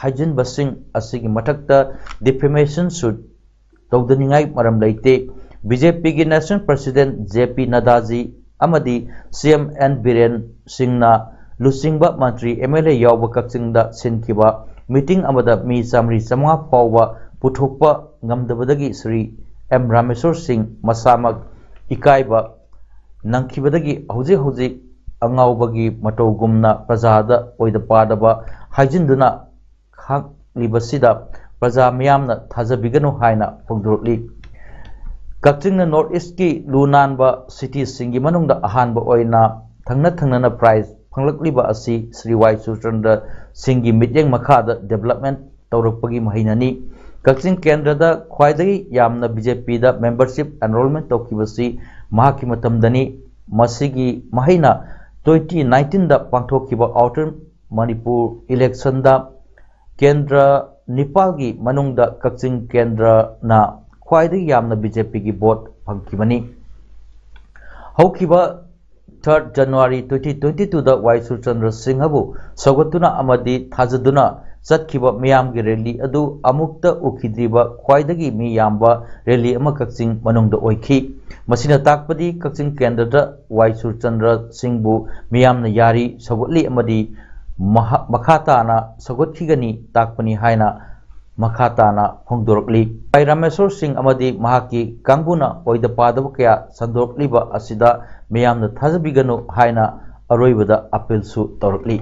ꯍꯥꯏꯖꯤꯟꯕꯁꯤꯡ ꯑꯁꯤꯒꯤ ꯃꯊꯛꯇ ꯗꯤꯐꯦꯃꯦꯁꯟ ꯁꯨꯠ ꯇꯧꯗꯅꯤꯡꯉꯥꯏ ꯃꯔꯝ ꯂꯩꯇꯦ꯫ ꯕꯤ ꯖꯦ ꯄꯤꯒꯤ ꯅꯦꯁꯅꯦꯜ ꯄ꯭ꯔꯁꯤꯗꯦꯟꯠ ꯖꯦ ꯄꯤ ꯅꯗ꯭ꯗꯥꯖꯤ ꯑꯃꯗꯤ ꯁꯤ ꯑꯦꯝ ꯑꯦꯟ ꯕꯤꯔꯦꯟ ꯁꯤꯡꯅ ꯂꯨꯆꯤꯡꯕ ꯃꯟꯇ꯭ꯔꯤ, ꯑꯦꯝ ꯑꯦꯜ ꯑꯦ ꯌꯥꯎꯕ ꯀꯛꯆꯤꯡꯗ ꯁꯤꯟꯈꯤꯕ ꯃꯤꯇꯤꯡ ꯑꯃꯗ ꯃꯤ ꯆꯥꯃꯔꯤ ꯆꯥꯃꯉꯥ ꯐꯥꯎꯕ ꯄꯨꯊꯣꯛꯄ ꯉꯝꯗꯕꯗꯒꯤ ꯁ꯭ꯔꯤ ꯑꯦꯝ ꯔꯥꯃꯦꯁꯣꯔ ꯁꯤꯡ ꯃꯁꯥꯃꯛ ꯏꯀꯥꯏꯕ ꯅꯪꯈꯤꯕꯗꯒꯤ ꯍꯧꯖꯤꯛ ꯍꯧꯖꯤꯛ ꯑꯉꯥꯎꯕꯒꯤ ꯃꯇꯧꯒꯨꯝꯅ ꯄ꯭ꯔꯖꯥꯗ ꯑꯣꯏꯗ ꯄꯥꯗꯕ ꯍꯥꯏꯖꯤꯟꯗꯨꯅ ꯈꯥꯛꯂꯤꯕꯁꯤꯗ ꯄ꯭ꯔꯖꯥ ꯃꯤꯌꯥꯝꯅ ꯊꯥꯖꯕꯤꯒꯅꯨ ꯍꯥꯏꯅ ꯐꯣꯡꯗꯣꯔꯛꯂꯤ꯫ ꯀꯛꯆꯤꯡꯅ ꯅꯣꯔꯠ ꯏꯁ꯭ꯠꯀꯤ ꯂꯨ ꯅꯥꯟꯕ ꯁꯤꯇꯤꯁꯤꯡꯒꯤ ꯃꯅꯨꯡꯗ ꯑꯍꯥꯟꯕ ꯑꯣꯏꯅ ꯊꯪꯅ ꯊꯪꯅꯅ ꯄ꯭ꯔꯥꯏꯖ ꯐꯪꯂꯛꯂꯤꯕ ꯑꯁꯤ ꯁ꯭ꯔꯤ ꯋꯥꯏ ꯁꯨꯔꯆꯟꯗ꯭ꯔ ꯁꯤꯡꯒꯤ ꯃꯤꯠꯌꯦꯡ ꯃꯈꯥꯗ ꯗꯦꯕꯂꯞꯃꯦꯟ ꯇꯧꯔꯛꯄꯒꯤ ꯃꯍꯩꯅꯅꯤ꯫ ꯀꯛꯆꯤꯡ ꯀꯦꯟꯗ꯭ꯔꯗ ꯈ꯭ꯋꯥꯏꯗꯒꯤ ꯌꯥꯝꯅ ꯕꯤ ꯖꯦ ꯄꯤꯗ ꯃꯦꯝꯕꯔꯁꯤꯞ ꯑꯦꯟꯔꯣꯜꯃꯦꯟ ꯇꯧꯈꯤꯕꯁꯤ ꯃꯍꯥꯛꯀꯤ ꯃꯇꯝꯗꯅꯤ꯫ ꯃꯁꯤꯒꯤ ꯃꯍꯩꯅ twenty nineteen ꯗ ꯄꯥꯡꯊꯣꯛꯈꯤꯕ Outer Manipur election ꯗ ꯀꯦꯟꯗ꯭ꯔ ꯅꯤꯄꯥꯜꯒꯤ ꯃꯅꯨꯡꯗ ꯀꯛꯆꯤꯡ ꯀꯦꯟꯗ꯭ꯔꯅ ꯈ꯭ꯋꯥꯏꯗꯒꯤ ꯌꯥꯝꯅ B J P ꯒꯤ vote ꯐꯪꯈꯤꯕꯅꯤ꯫ ꯍꯧꯈꯤꯕ third January twenty twenty-two ꯗ ꯋꯥꯏ ꯁꯨꯔꯆꯟꯗ꯭ꯔ ꯁꯤꯡꯍꯕꯨ ꯁꯧꯒꯠꯇꯨꯅ ꯑꯃꯗꯤ ꯊꯥꯖꯗꯨꯅ ꯆꯠꯈꯤꯕ ꯃꯤꯌꯥꯝꯒꯤ rally ꯑꯗꯨ ꯑꯃꯨꯛꯇ ꯎꯈꯤꯗ꯭ꯔꯤꯕ ꯈ꯭ꯋꯥꯏꯗꯒꯤ ꯃꯤ ꯌꯥꯝꯕ rally ꯑꯃ ꯀꯛꯆꯤꯡ ꯃꯅꯨꯡꯗ ꯑꯣꯏꯈꯤ꯫ ꯃꯁꯤꯅ ꯇꯥꯛꯄꯗꯤ ꯀꯛꯆꯤꯡ ꯀꯦꯟꯗ꯭ꯔꯗ ꯋꯥꯏ ꯁꯨꯔꯆꯟꯗ꯭ꯔ ꯁꯤꯡꯕꯨ ꯃꯤꯌꯥꯝꯅ ꯌꯥꯔꯤ ꯁꯧꯒꯠꯂꯤ ꯑꯃꯗꯤ ꯃꯍꯥ-, ꯃꯈꯥ ꯇꯥꯅ ꯁꯧꯒꯠꯈꯤꯒꯅꯤ ꯇꯥꯛꯄꯅꯤ ꯍꯥꯏꯅ ꯃꯈꯥ ꯇꯥꯅ ꯐꯣꯡꯗꯣꯔꯛꯂꯤ꯫ ꯚꯥꯏ ꯔꯥꯃꯦꯁꯣꯔ ꯁꯤꯡ ꯑꯃꯗꯤ ꯃꯍꯥꯛꯀꯤ ꯀꯥꯡꯕꯨꯅ ꯑꯣꯏꯗ ꯄꯥꯗꯕ ꯀꯌꯥ ꯁꯟꯗꯣꯔꯛꯂꯤꯕ ꯑꯁꯤꯗ ꯃꯤꯌꯥꯝꯅ ꯊꯥꯖꯕꯤꯒꯅꯨ ꯍꯥꯏꯅ ꯑꯔꯣꯏꯕꯗ appeal ꯁꯨ ꯇꯧꯔꯛꯂꯤ꯫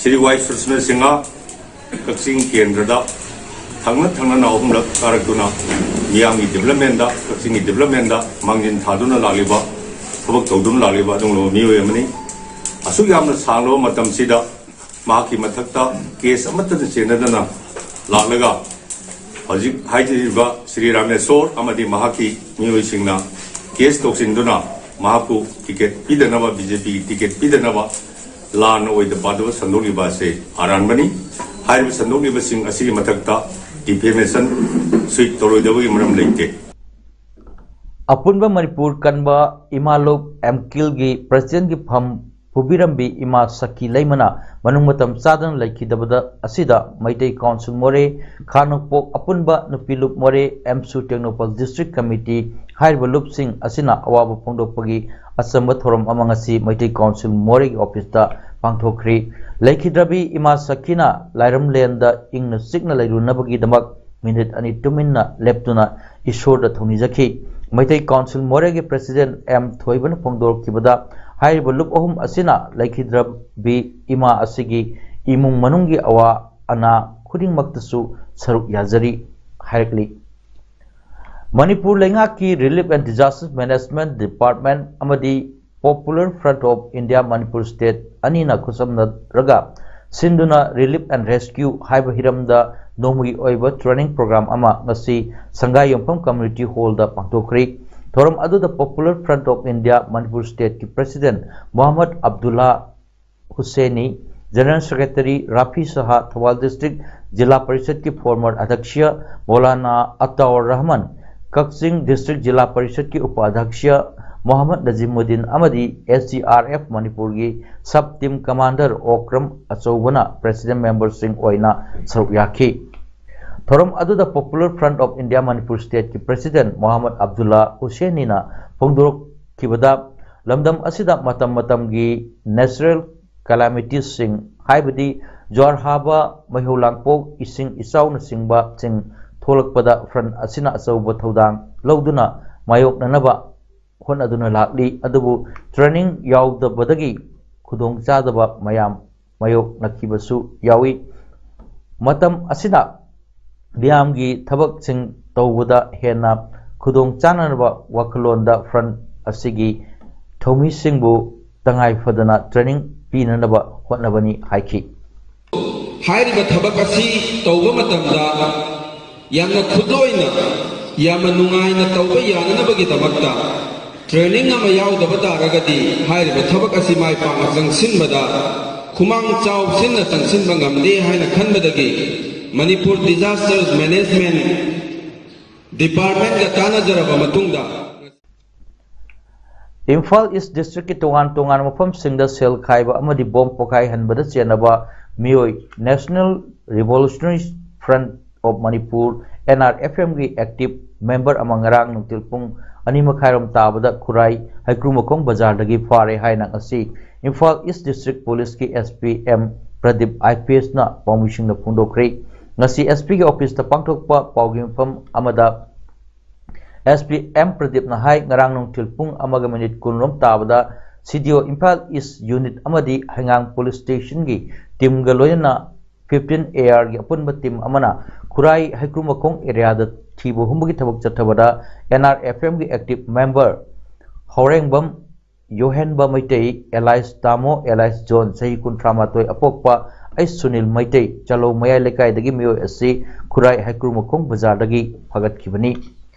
ꯁ꯭ꯔꯤ ꯋꯥꯏ ꯁꯨꯔꯆꯟꯗ꯭ꯔ ꯁꯤꯡꯍ ꯀꯛꯆꯤꯡ ꯀꯦꯟꯗ꯭ꯔꯗ ꯊꯪꯅ ꯊꯪꯅꯅ ꯑꯍꯨꯝꯂꯛ ꯀꯥꯔꯛꯇꯨꯅ ꯃꯤꯌꯥꯝꯒꯤ development ꯇ, ꯀꯛꯆꯤꯡꯒꯤ development ꯇ ꯃꯥꯡꯖꯤꯟ ꯊꯥꯗꯨꯅ ꯂꯥꯛꯂꯤꯕ, ꯊꯕꯛ ꯇꯧꯗꯨꯅ ꯂꯥꯛꯂꯤꯕ ꯑꯗꯨꯒꯨꯝꯂꯕ ꯃꯤꯑꯣꯏ ꯑꯃꯅꯤ꯫ ꯑꯁꯨꯛ ꯌꯥꯝꯅ ꯁꯥꯡꯂꯕ ꯃꯇꯝꯁꯤꯗ ꯃꯍꯥꯛꯀꯤ ꯃꯊꯛꯇ case ꯑꯃꯠꯇꯅ ꯆꯦꯟꯅꯗꯅ ꯂꯥꯛꯂꯒ ꯍꯧꯖꯤꯛ ꯍꯥꯏꯖꯔꯤꯕ ꯁ꯭ꯔꯤ ꯔꯥꯃꯦꯁꯣꯔ ꯑꯃꯗꯤ ꯃꯍꯥꯛꯀꯤ ꯃꯤꯑꯣꯏꯁꯤꯡꯅ case ꯇꯧꯁꯤꯟꯗꯨꯅ ꯃꯍꯥꯛꯄꯨ ticket ꯄꯤꯗꯅꯕ, B J P ꯒꯤ ticket ꯄꯤꯗꯅꯕ ꯂꯥꯟꯅ ꯑꯣꯏꯗ ꯄꯥꯗꯕ ꯁꯟꯗꯣꯛꯂꯤꯕ ꯑꯁꯤ ꯑꯔꯥꯟꯕꯅꯤ꯫ ꯍꯥꯏꯔꯤꯕ ꯁꯟꯗꯣꯛꯂꯤꯕꯁꯤꯡ ꯑꯁꯤꯒꯤ ꯃꯊꯛꯇ defamation suit ꯇꯧꯔꯣꯏꯗꯕꯒꯤ ꯃꯔꯝ ꯂꯩꯇꯦ꯫ ꯑꯄꯨꯟꯕ ꯃꯅꯤꯄꯨꯔ ꯀꯟꯕ ꯏꯃꯥ ꯂꯨꯞ ꯑꯦꯝꯀꯤꯜꯒꯤ president ꯀꯤ ꯐꯝ ꯄꯨꯕꯤꯔꯝꯕꯤ ꯏꯃꯥ ꯁꯈꯤ ꯂꯩꯃꯅ ꯃꯅꯨꯡ ꯃꯇꯝ ꯆꯥꯗꯅ ꯂꯩꯈꯤꯗꯕꯗ ꯑꯁꯤꯗ ꯃꯩꯇꯩ council ꯃꯣꯔꯦ, ꯈꯥ ꯅꯣꯡꯄꯣꯛ ꯑꯄꯨꯟꯕ ꯅꯨꯄꯤ ꯂꯨꯞ ꯃꯣꯔꯦ, ꯑꯦꯝꯁꯨ ꯇꯦꯡꯅꯧꯄꯜ district committee ꯍꯥꯏꯔꯤꯕ ꯂꯨꯞꯁꯤꯡ ꯑꯁꯤꯅ ꯑꯋꯥꯕ ꯐꯣꯡꯗꯣꯛꯄꯒꯤ ꯑꯆꯝꯕ ꯊꯧꯔꯝ ꯑꯃ ꯉꯁꯤ ꯃꯩꯇꯩ council ꯃꯣꯔꯦꯒꯤ office ꯇ ꯄꯥꯡꯊꯣꯛꯈ꯭ꯔꯤ꯫ ꯂꯩꯈꯤꯗ꯭ꯔꯕꯤ ꯏꯃꯥ ꯁꯈꯤꯅ ꯂꯥꯏꯔꯝꯂꯦꯟꯗ ꯏꯪꯅ ꯆꯤꯛꯅ ꯂꯩꯔꯨꯅꯕꯒꯤꯗꯃꯛ minute ꯑꯅꯤ ꯇꯨꯃꯤꯟꯅ ꯂꯦꯞꯇꯨꯅ ꯏꯁꯣꯔꯗ ꯊꯧꯅꯤꯖꯈꯤ꯫ ꯃꯩꯇꯩ council ꯃꯣꯔꯦꯒꯤ president ꯑꯦꯝ ꯊꯣꯏꯕꯅ ꯐꯣꯡꯗꯣꯔꯛꯈꯤꯕꯗ, ꯍꯥꯏꯔꯤꯕ ꯂꯨꯞ ꯑꯍꯨꯝ ꯑꯁꯤꯅ ꯂꯩꯈꯤꯗ꯭ꯔꯕꯤ ꯏꯃꯥ ꯑꯁꯤꯒꯤ ꯏꯃꯨꯡ ꯃꯅꯨꯡꯒꯤ ꯑꯋꯥ ꯑꯅꯥ ꯈꯨꯗꯤꯡꯃꯛꯇꯁꯨ ꯁꯔꯨꯛ ꯌꯥꯖꯔꯤ ꯍꯥꯏꯔꯛꯂꯤ꯫ ꯃꯅꯤꯄꯨꯔ ꯂꯩꯉꯥꯛꯀꯤ Relief and Disaster Management Department ꯑꯃꯗꯤ Popular Front of India Manipur State ꯑꯅꯤꯅ ꯈꯨꯠꯁꯝꯅꯔꯒ ꯁꯤꯟꯗꯨꯅ Relief and Rescue ꯍꯥꯏꯕ ꯍꯤꯔꯝꯗ ꯅꯣꯡꯃꯒꯤ ꯑꯣꯏꯕ training program ꯑꯃ ꯉꯁꯤ ꯁꯪꯒꯥꯏ ꯌꯨꯝꯐꯝ community hall ꯗ ꯄꯥꯡꯊꯣꯛꯈ꯭ꯔꯤ꯫ ꯊꯧꯔꯝ ꯑꯗꯨꯗ Popular Front of India Manipur Stateꯀꯤ President Mohammad Abdulla ꯍꯨꯁꯦꯅꯤ, General Secretary Rafi Shah, Thoubal District zila ꯄꯔꯤꯁꯠꯀꯤ former ꯑꯗ꯭ꯌꯛꯁ Maulana ꯑꯇꯥꯎꯔ Rahman, Kakching District ꯖꯤꯂꯥ ꯄꯔꯤꯁꯠꯀꯤ ꯎꯄ ꯑꯗ꯭ꯌꯛꯁ ꯃꯣꯍꯝꯃꯗ ꯅꯖꯤꯃꯨꯗꯗꯤꯟ ꯑꯃꯗꯤ S D R F ꯃꯅꯤꯄꯨꯔꯒꯤ Sub Team Commander Okram ꯑꯆꯧꯕꯅ President memberꯁꯤꯡ ꯑꯣꯏꯅ ꯁꯔꯨꯛ ꯌꯥꯈꯤ꯫ ꯊꯧꯔꯝ ꯑꯗꯨꯗ Popular Front of India Manipur Stateꯀꯤ President Mohammad Abdulla ꯍꯨꯁꯦꯅꯤꯅ ꯐꯣꯡꯗꯣꯔꯛꯈꯤꯕꯗ, ꯂꯝꯗꯝ ꯑꯁꯤꯗ ꯃꯇꯝ ꯃꯇꯝꯒꯤ natural calamitiesꯁꯤꯡ, ꯍꯥꯏꯕꯗꯤ ꯖ꯭ꯋꯥꯔ ꯍꯥꯕ, ꯃꯩꯍꯧ ꯂꯥꯡꯄꯣꯛ, ꯏꯁꯤꯡ ꯏꯆꯥꯎꯅꯆꯤꯡꯕꯁꯤꯡ ꯊꯣꯛꯂꯛꯄꯗ front ꯑꯁꯤꯅ ꯑꯆꯧꯕ ꯊꯧꯗꯥꯡ ꯂꯧꯗꯨꯅ ꯃꯥꯌꯣꯛꯅꯅꯕ ꯍꯣꯠꯅꯗꯨꯅ ꯂꯥꯛꯂꯤ꯫ ꯑꯗꯨꯕꯨ training ꯌꯥꯎꯗꯕꯗꯒꯤ ꯈꯨꯗꯣꯡꯆꯥꯗꯕ ꯃꯌꯥꯝ ꯃꯥꯌꯣꯛꯅꯈꯤꯕꯁꯨ ꯌꯥꯎꯏ꯫ ꯃꯇꯝ ꯑꯁꯤꯗ ꯃꯤꯌꯥꯝꯒꯤ ꯊꯕꯛꯁꯤꯡ ꯇꯧꯕꯗ ꯍꯦꯟꯅ ꯈꯨꯗꯣꯡ ꯆꯥꯅꯅꯕ ꯋꯥꯈꯜꯂꯣꯟꯗ front ꯑꯁꯤꯒꯤ ꯊꯧꯃꯤꯁꯤꯡꯕꯨ ꯇꯉꯥꯏ ꯐꯗꯅ training ꯄꯤꯅꯅꯕ ꯍꯣꯠꯅꯕꯅꯤ ꯍꯥꯏꯈꯤ꯫ ꯍꯥꯏꯔꯤꯕ ꯊꯕꯛ ꯑꯁꯤ ꯇꯧꯕ ꯃꯇꯝꯗ ꯌꯥꯝꯅ ꯈꯨꯠꯂꯣꯏꯅ, ꯌꯥꯝꯅ ꯅꯨꯡꯉꯥꯏꯅ ꯇꯧꯕ ꯌꯥꯅꯅꯕꯒꯤꯗꯃꯛꯇ training ꯑꯃ ꯌꯥꯎꯗꯕ ꯇꯥꯔꯒꯗꯤ ꯍꯥꯏꯔꯤꯕ ꯊꯕꯛ ꯑꯁꯤ ꯃꯥꯏ ꯄꯥꯛꯅ ꯆꯪꯁꯤꯟꯕꯗ ꯈꯨꯃꯥꯡ ꯆꯥꯎꯁꯤꯟꯅ ꯆꯪꯁꯤꯟꯕ ꯉꯝꯗꯦ ꯍꯥꯏꯅ ꯈꯟꯕꯗꯒꯤ Manipur Disaster Management Departmentꯀ ꯇꯥꯟꯅꯖꯔꯕ ꯃꯇꯨꯡꯗ ꯏꯝꯐꯥꯜ East Districtꯀꯤ ꯇꯣꯉꯥꯟ ꯇꯣꯉꯥꯟꯕ ꯃꯐꯝꯁꯤꯡꯗ ꯁꯦꯜ ꯈꯥꯏꯕ ꯑꯃꯗꯤ bomb ꯄꯣꯈꯥꯏꯍꯟꯕꯗ ꯆꯦꯟꯅꯕ ꯃꯤꯑꯣꯏ National Revolutionary Front of Manipur, N R F Mꯒꯤ active member ꯑꯃ ꯉꯔꯥꯡ ꯅꯨꯡꯊꯤꯜ ꯄꯨꯡ ꯑꯅꯤ ꯃꯈꯥꯏꯔꯣꯝ ꯇꯥꯕꯗ ꯈꯨꯔꯥꯏ ꯍꯩꯀ꯭ꯔꯨꯃꯈꯣꯡ ꯕꯖꯥꯔꯗꯒꯤ ꯐꯥꯔꯦ ꯍꯥꯏꯅ ꯉꯁꯤ Imphal East District Policeꯀꯤ S P M Pradeep I P Sꯅ ꯄꯥꯎꯃꯤꯁꯤꯡꯗ ꯐꯣꯡꯗꯣꯛꯈ꯭ꯔꯦ꯫ ꯉꯁꯤ S Pꯒꯤ officeꯇ ꯄꯥꯡꯊꯣꯛꯄ ꯄꯥꯎꯒꯤ ꯃꯤꯐꯝ ꯑꯃꯗ S P M ꯄ꯭ꯔꯗꯤꯞꯅ ꯍꯥꯏ, ꯉꯔꯥꯡ ꯅꯨꯡꯊꯤꯜ ꯄꯨꯡ ꯑꯃꯒ minute ꯀꯨꯟ ꯔꯣꯝ ꯇꯥꯕꯗ C D O Imphal East Unit ꯑꯃꯗꯤ ꯍꯩꯉꯥꯡ Police Stationꯒꯤ teamꯒ ꯂꯣꯏꯅꯅ fifteen A Rꯒꯤ ꯑꯄꯨꯟꯕ team ꯑꯃꯅ ꯈꯨꯔꯥꯏ ꯍꯩꯀ꯭ꯔꯨꯃꯈꯣꯡ areaꯗ ꯊꯤꯕ ꯍꯨꯝꯕꯒꯤ ꯊꯕꯛ ꯆꯠꯊꯕꯗ N R F Mꯒꯤ active member Hourengbam Yohenba Meitei alias Tamo alias John, ꯆꯍꯤ ꯀꯨꯟꯊ꯭ꯔꯥ ꯃꯥꯊꯣꯏ ꯑꯄꯣꯛꯄ, ꯑꯩꯁ ꯁꯨꯅꯤꯜ ꯃꯩꯇꯩ, ꯆꯥꯂꯧ ꯃꯌꯥꯏ ꯂꯩꯀꯥꯏꯗꯒꯤ ꯃꯤꯑꯣꯏ ꯑꯁꯤ ꯈꯨꯔꯥꯏ ꯍꯩꯀ꯭ꯔꯨꯃꯈꯣꯡ ꯕꯖꯥꯔꯗꯒꯤ ꯐꯥꯒꯠꯈꯤꯕꯅꯤ꯫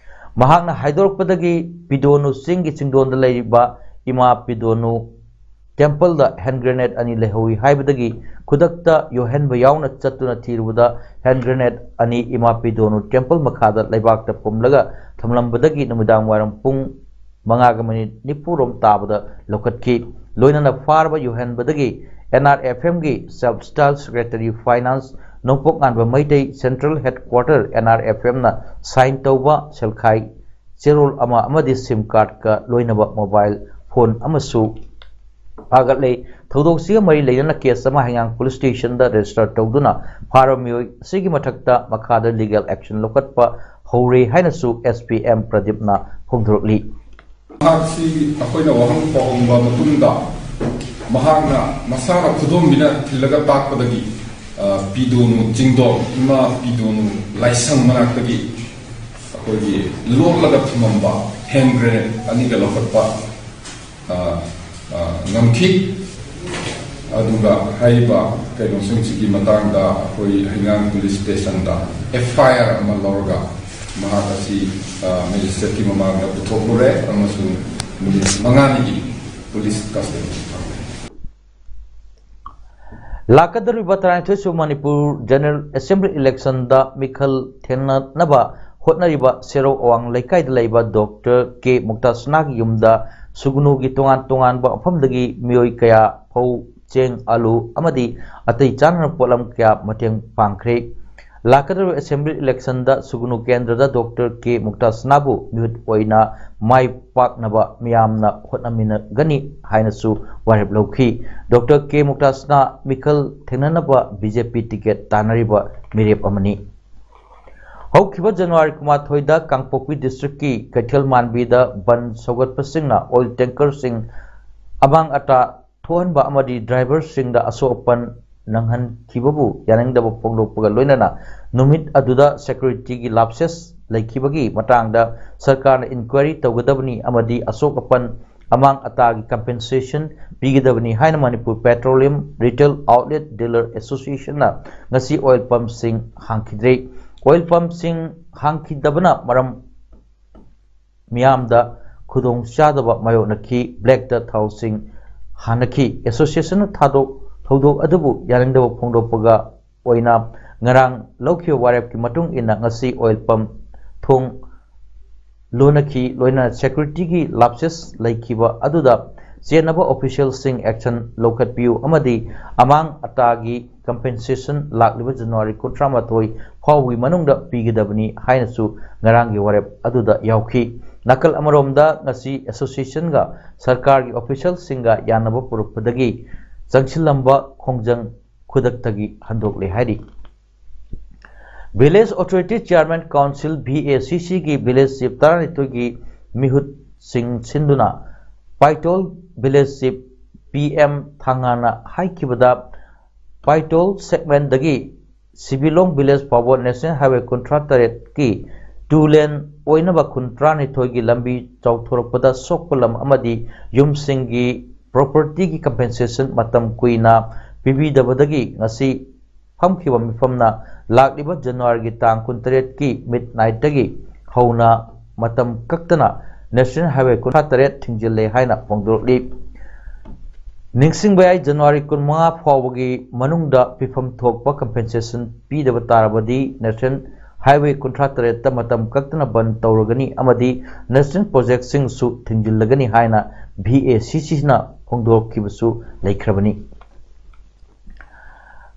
ꯃꯍꯥꯛꯅ ꯍꯥꯏꯗꯣꯔꯛꯄꯗꯒꯤ ꯄꯤꯗꯣꯅꯨ ꯆꯤꯡꯒꯤ ꯆꯤꯡꯗꯣꯟꯗ ꯂꯩꯔꯤꯕ ꯏꯃꯥ ꯄꯤꯗꯣꯅꯨ ꯇꯦꯝꯄꯜꯗ ꯍꯦꯟ ꯒ꯭ꯔꯦꯅꯦꯗ ꯑꯅꯤ ꯂꯩꯍꯧꯏ ꯍꯥꯏꯕꯗꯒꯤ ꯈꯨꯗꯛꯇ ꯌꯣꯍꯦꯟꯕ ꯌꯥꯎꯅ ꯆꯠꯇꯨꯅ ꯊꯤꯔꯨꯕꯗ ꯍꯦꯟ ꯒ꯭ꯔꯦꯅꯦꯗ ꯑꯅꯤ ꯏꯃꯥ ꯄꯤꯗꯣꯅꯨ ꯇꯦꯝꯄꯜ ꯃꯈꯥꯗ ꯂꯩꯕꯥꯛꯇ ꯄꯨꯝꯂꯒ ꯊꯝꯂꯝꯕꯗꯒꯤ ꯅꯨꯃꯤꯗꯥꯡ ꯋꯥꯏꯔꯝ ꯄꯨꯡ ꯃꯉꯥꯒ ꯃꯤꯅꯤꯠ ꯅꯤꯐꯨ ꯔꯣꯝ ꯇꯥꯕꯗ ꯂꯧꯈꯠꯈꯤ꯫ ꯂꯣꯏꯅꯅ ꯐꯥꯔꯕ ꯌꯣꯍꯦꯟꯕꯗꯒꯤ NRFMꯒꯤ Sub District Secretary Finance ꯅꯣꯡꯄꯣꯛ ꯉꯥꯟꯕ ꯃꯩꯇꯩ, Central Headquarter NRFMꯅ sign ꯇꯧꯕ ꯁꯦꯜꯈꯥꯏ ꯆꯦꯔꯣꯜ ꯑꯃ ꯑꯃꯗꯤ ꯁꯤꯝ ꯀꯥꯔꯗꯀ ꯂꯣꯏꯅꯕ ꯃꯣꯕꯥꯏꯜ ꯐꯣꯟ ꯑꯃꯁꯨ ꯐꯥꯒꯠꯂꯦ꯫ ꯊꯧꯗꯣꯛꯁꯤꯒ ꯃꯔꯤ ꯂꯩꯅꯅ ꯀꯦꯁ ꯑꯃ ꯍꯩꯉꯥꯡ ꯄꯨꯂꯤꯁ ꯁ꯭ꯇꯦꯁꯟꯗ ꯔꯦꯖꯤꯁꯇꯔ ꯇꯧꯗꯨꯅ ꯐꯥꯔꯕ ꯃꯤꯑꯣꯏ ꯑꯁꯤꯒꯤ ꯃꯊꯛꯇ ꯃꯈꯥꯗ ꯂꯤꯒꯦꯜ ꯑꯦꯛꯁꯟ ꯂꯧꯈꯠꯄ ꯍꯧꯔꯦ ꯍꯥꯏꯅꯁꯨ SP M ꯄ꯭ꯔꯗꯤꯞꯅ ꯐꯣꯡꯗꯣꯔꯛꯂꯤ꯫ ꯃꯍꯥꯛꯁꯤ ꯑꯩꯈꯣꯏꯅ ꯋꯥꯍꯪ ꯄꯥꯎꯍꯪꯕ ꯃꯇꯨꯡꯗ ꯃꯍꯥꯛꯅ ꯃꯁꯥꯅ ꯈꯨꯗꯣꯝꯕꯤꯅ ꯊꯤꯜꯂꯒ ꯇꯥꯛꯄꯗꯒꯤ, ꯑ, ꯄꯤꯗꯣꯅꯨ ꯆꯤꯡꯗꯣꯟ, ꯏꯃꯥ ꯄꯤꯗꯣꯅꯨ ꯂꯥꯏꯁꯪ ꯃꯅꯥꯛꯇꯒꯤ ꯑꯩꯈꯣꯏꯒꯤ ꯂꯣꯠꯂꯒ ꯊꯝꯃꯝꯕ ꯍꯦꯟ ꯒ꯭ꯔꯦꯅꯦꯗ ꯑꯅꯤꯒ ꯂꯧꯈꯠꯄ, ꯑ, ꯑ, ꯉꯝꯈꯤ꯫ ꯑꯗꯨꯒ ꯍꯥꯏꯔꯤꯕ ꯀꯩꯅꯣꯁꯤꯡꯁꯤꯒꯤ ꯃꯇꯥꯡꯗ ꯑꯩꯈꯣꯏ ꯍꯩꯉꯥꯡ ꯄꯨꯂꯤꯁ ꯁ꯭ꯇꯦꯁꯟꯗ FIR ꯑꯃ ꯂꯧꯔꯒ ꯃꯍꯥꯛ ꯑꯁꯤ, ꯑ, ꯃꯦꯖꯤꯁꯇ꯭ꯔꯦꯠꯀꯤ ꯃꯃꯥꯡꯗ ꯄꯨꯊꯣꯛꯂꯨꯔꯦ ꯑꯃꯁꯨꯡ ꯅꯨꯃꯤꯠ ꯃꯉꯥꯅꯤꯒꯤ ꯄꯨꯂꯤꯁ ꯀꯁꯇꯗꯤꯗ ꯊꯝꯂꯦ꯫ ꯂꯥꯛꯀꯗꯧꯔꯤꯕ ꯇꯔꯥꯅꯤꯊꯣꯏꯁꯨꯕ ꯃꯅꯤꯄꯨꯔ General Assembly Electionꯗ ꯃꯤꯈꯜ ꯊꯦꯡꯅꯅꯕ ꯍꯣꯠꯅꯔꯤꯕ ꯁꯦꯔꯧ ꯑꯋꯥꯡ ꯂꯩꯀꯥꯏꯗ ꯂꯩꯕ ꯗꯣꯛꯇꯔ ꯀꯦ ꯃꯨꯛꯇꯥꯁꯅꯥꯒꯤ ꯌꯨꯝꯗ ꯁꯨꯒꯅꯨꯒꯤ ꯇꯣꯉꯥꯟ ꯇꯣꯉꯥꯟꯕ ꯃꯐꯝꯗꯒꯤ ꯃꯤꯑꯣꯏ ꯀꯌꯥ ꯐꯧ, ꯆꯦꯡ, ꯑꯂꯨ ꯑꯃꯗꯤ ꯑꯇꯩ ꯆꯥꯅꯅꯕ ꯄꯣꯠꯂꯝ ꯀꯌꯥ ꯃꯇꯦꯡ ꯄꯥꯡꯈ꯭ꯔꯦ꯫ ꯂꯥꯛꯀꯗꯧꯔꯤꯕ Assembly Electionꯗ ꯁꯨꯒꯅꯨ ꯀꯦꯟꯗ꯭ꯔꯗ ꯗꯣꯛꯇꯔ ꯀꯦ ꯃꯨꯛꯇꯥꯁꯅꯥꯕꯨ ꯃꯤꯍꯨꯠ ꯑꯣꯏꯅ ꯃꯥꯏ ꯄꯥꯛꯅꯕ ꯃꯤꯌꯥꯝꯅ ꯍꯣꯠꯅꯃꯤꯟꯅꯒꯅꯤ ꯍꯥꯏꯅꯁꯨ ꯋꯥꯔꯦꯞ ꯂꯧꯈꯤ꯫ ꯗꯣꯛꯇꯔ ꯀꯦ ꯃꯨꯛꯇꯥꯁꯅꯥ ꯃꯤꯈꯜ ꯊꯦꯡꯅꯅꯕ BJP ꯇꯤꯀꯦꯠ ꯇꯥꯟꯅꯔꯤꯕ ꯃꯤꯔꯦꯞ ꯑꯃꯅꯤ꯫ ꯍꯧꯈꯤꯕ ꯖꯅꯋꯥꯔꯤ ꯀꯨꯟꯃꯥꯊꯣꯏꯗ ꯀꯥꯡꯄꯣꯛꯄꯤ ꯗꯤꯁꯇ꯭ꯔꯤꯛꯀꯤ ꯀꯩꯊꯦꯜ ꯃꯥꯟꯕꯤꯗ ꯕꯟ ꯁꯧꯒꯠꯄꯁꯤꯡꯅ ꯑꯣꯏꯜ ꯇꯦꯡꯀꯔꯁꯤꯡ ꯑꯃꯥꯡ ꯑꯇꯥ ꯊꯣꯛꯍꯟꯕ ꯑꯃꯗꯤ ꯗ꯭ꯔꯥꯏꯚꯔꯁꯤꯡꯗ ꯑꯁꯣꯛ ꯑꯄꯟ ꯅꯪꯍꯟꯈꯤꯕꯕꯨ ꯌꯥꯅꯤꯡꯗꯕ ꯐꯣꯡꯗꯣꯛꯄꯒ ꯂꯣꯏꯅꯅ ꯅꯨꯃꯤꯠ ꯑꯗꯨꯗ ꯁꯦꯀ꯭ꯌꯨꯔꯤꯇꯤꯒꯤ ꯂꯥꯞꯁꯦꯁ ꯂꯩꯈꯤꯕꯒꯤ ꯃꯇꯥꯡꯗ ꯁꯔꯀꯥꯔꯅ ꯏꯟꯀ꯭ꯋꯥꯏꯔꯤ ꯇꯧꯒꯗꯕꯅꯤ ꯑꯃꯗꯤ ꯑꯁꯣꯛ ꯑꯄꯟ ꯑꯃꯥꯡ ꯑꯇꯥꯒꯤ ꯀꯝꯄꯦꯟꯁꯦꯁꯟ ꯄꯤꯒꯗꯕꯅꯤ ꯍꯥꯏꯅ Manipur petroleum retail outlet dealer ꯑꯦꯁꯣꯁꯤꯌꯦꯁꯟꯅ ꯉꯁꯤ ꯑꯣꯏꯜ ꯄꯝꯁꯤꯡ ꯍꯥꯡꯈꯤꯗ꯭ꯔꯦ꯫ ꯑꯣꯏꯜ ꯄꯝꯁꯤꯡ ꯍꯥꯡꯈꯤꯗꯕꯅ ꯃꯔꯝ ꯃꯤꯌꯥꯝꯗ ꯈꯨꯗꯣꯡ ꯆꯥꯗꯕ ꯃꯥꯌꯣꯛꯅꯈꯤ꯫ ꯕ꯭ꯂꯦꯛꯇ ꯊꯥꯎꯁꯤꯡ ꯍꯥꯟꯅꯈꯤ꯫ ꯑꯦꯁꯣꯁꯤꯌꯦꯁꯟꯅ ꯊꯥꯗꯣꯛ ꯊꯧꯗꯣꯛ ꯑꯗꯨꯕꯨ ꯌꯥꯅꯤꯡꯗꯕ ꯐꯣꯡꯗꯣꯛꯄꯒ ꯑꯣꯏꯅ ꯉꯔꯥꯡ ꯂꯧꯈꯤꯕ ꯋꯥꯔꯦꯞꯀꯤ ꯃꯇꯨꯡ ꯏꯟꯅ ꯉꯁꯤ ꯑꯣꯏꯜ ꯄꯝ ꯊꯣꯡ ꯂꯣꯟꯅꯈꯤ꯫ ꯂꯣꯏꯅꯅ ꯁꯦꯀ꯭ꯌꯨꯔꯤꯇꯤꯒꯤ ꯂꯥꯞꯁꯦꯁ ꯂꯩꯈꯤꯕ ꯑꯗꯨꯗ ꯆꯦꯟꯅꯕ ꯑꯣꯐꯤꯁꯤꯌꯦꯜꯁꯤꯡ ꯑꯦꯛꯁꯟ ꯂꯧꯈꯠꯄꯤꯌꯨ ꯑꯃꯗꯤ ꯑꯃꯥꯡ ꯑꯇꯥꯒꯤ ꯀꯝꯄꯦꯟꯁꯦꯁꯟ ꯂꯥꯛꯂꯤꯕ ꯖꯅꯋꯥꯔꯤ ꯀꯨꯟꯊ꯭ꯔꯥ ꯃꯥꯊꯣꯏ ꯐꯥꯎꯕꯒꯤ ꯃꯅꯨꯡꯗ ꯄꯤꯒꯗꯕꯅꯤ ꯍꯥꯏꯅꯁꯨ ꯉꯔꯥꯡꯒꯤ ꯋꯥꯔꯦꯞ ꯑꯗꯨꯗ ꯌꯥꯎꯈꯤ꯫ ꯅꯥꯀꯜ ꯑꯃꯔꯣꯝꯗ ꯉꯁꯤ ꯑꯦꯁꯣꯁꯤꯌꯦꯁꯟꯒ ꯁꯔꯀꯥꯔꯒꯤ ꯑꯣꯐꯤꯁꯤꯌꯦꯜꯁꯤꯡꯒ ꯌꯥꯅꯕ ꯄꯨꯔꯛꯄꯗꯒꯤ ꯆꯪꯁꯤꯜꯂꯝꯕ ꯈꯣꯡꯖꯪ ꯈꯨꯗꯛꯇꯒꯤ ꯍꯟꯗꯣꯛꯂꯦ ꯍꯥꯏꯔꯤ꯫ Village authority chairman council, V A C ꯁꯤꯒꯤ ꯚꯤꯂꯦꯖ ꯆꯤꯐ ꯇꯔꯥꯅꯤꯊꯣꯏꯒꯤ ꯃꯤꯍꯨꯠꯁꯤꯡ ꯁꯤꯟꯗꯨꯅ Paitol village chief P M ꯊꯥꯡꯉꯥꯅ ꯍꯥꯏꯈꯤꯕꯗ, ꯄꯥꯏꯇꯣꯜ ꯁꯦꯒꯃꯦꯟꯗꯒꯤ ꯁꯤꯕꯤꯂꯣꯡ ꯚꯤꯂꯦꯖ ꯐꯥꯎꯕ ꯅꯦꯁꯅꯦꯜ ꯍꯥꯏꯋꯦ ꯀꯨꯟꯊ꯭ꯔꯥ ꯇꯔꯦꯠꯀꯤ ꯇꯨ ꯂꯦꯟ ꯑꯣꯏꯅꯕ ꯈꯨꯟ ꯇꯔꯥꯅꯤꯊꯣꯏꯒꯤ ꯂꯝꯕꯤ ꯆꯥꯎꯊꯣꯔꯛꯄꯗ ꯁꯣꯛꯄ ꯂꯝ ꯑꯃꯗꯤ ꯌꯨꯝꯁꯤꯡꯒꯤ ꯄ꯭ꯔꯣꯄꯔꯇꯤꯒꯤ ꯀꯝꯄꯦꯟꯁꯦꯁꯟ ꯃꯇꯝ ꯀꯨꯏꯅ ꯄꯤꯕꯤꯗꯕꯗꯒꯤ ꯉꯁꯤ ꯐꯝꯈꯤꯕ ꯃꯤꯐꯝꯅ ꯂꯥꯛꯂꯤꯕ ꯖꯅꯋꯥꯔꯤꯒꯤ ꯇꯥꯡ ꯀꯨꯟꯇꯔꯦꯠꯀꯤ ꯃꯤꯗ ꯅꯥꯏꯠꯇꯒꯤ ꯍꯧꯅ ꯃꯇꯝ ꯀꯛꯇꯅ ꯅꯦꯁꯅꯦꯜ ꯍꯥꯏꯋꯦ ꯀꯨꯟꯊ꯭ꯔꯥ ꯇꯔꯦꯠ ꯊꯤꯡꯖꯤꯜꯂꯦ ꯍꯥꯏꯅ ꯐꯣꯡꯗꯣꯔꯛꯂꯤ꯫ ꯅꯤꯡꯁꯤꯡꯕ ꯌꯥꯏ, ꯖꯅꯋꯥꯔꯤ ꯀꯨꯟꯃꯉꯥ ꯐꯥꯎꯕꯒꯤ ꯃꯅꯨꯡꯗ ꯄꯤꯐꯝ ꯊꯣꯛꯄ ꯀꯝꯄꯦꯟꯁꯦꯁꯟ ꯄꯤꯗꯕ ꯇꯥꯔꯕꯗꯤ ꯅꯦꯁꯅꯦꯜ ꯍꯥꯏꯋꯦ ꯀꯨꯟꯊ꯭ꯔꯥ ꯇꯔꯦꯠꯇ ꯃꯇꯝ ꯀꯛꯇꯅ ꯕꯟ ꯇꯧꯔꯒꯅꯤ ꯑꯃꯗꯤ ꯅꯦꯁꯅꯦꯜ ꯄ꯭ꯔꯣꯖꯦꯛꯁꯤꯡꯁꯨ ꯊꯤꯡꯖꯤꯜꯂꯒꯅꯤ ꯍꯥꯏꯅ ꯚꯤ ꯑꯦ ꯁꯤ ꯁꯤꯅ ꯐꯣꯡꯗꯣꯛꯈꯤꯕꯁꯨ ꯂꯩꯈ꯭ꯔꯕꯅꯤ꯫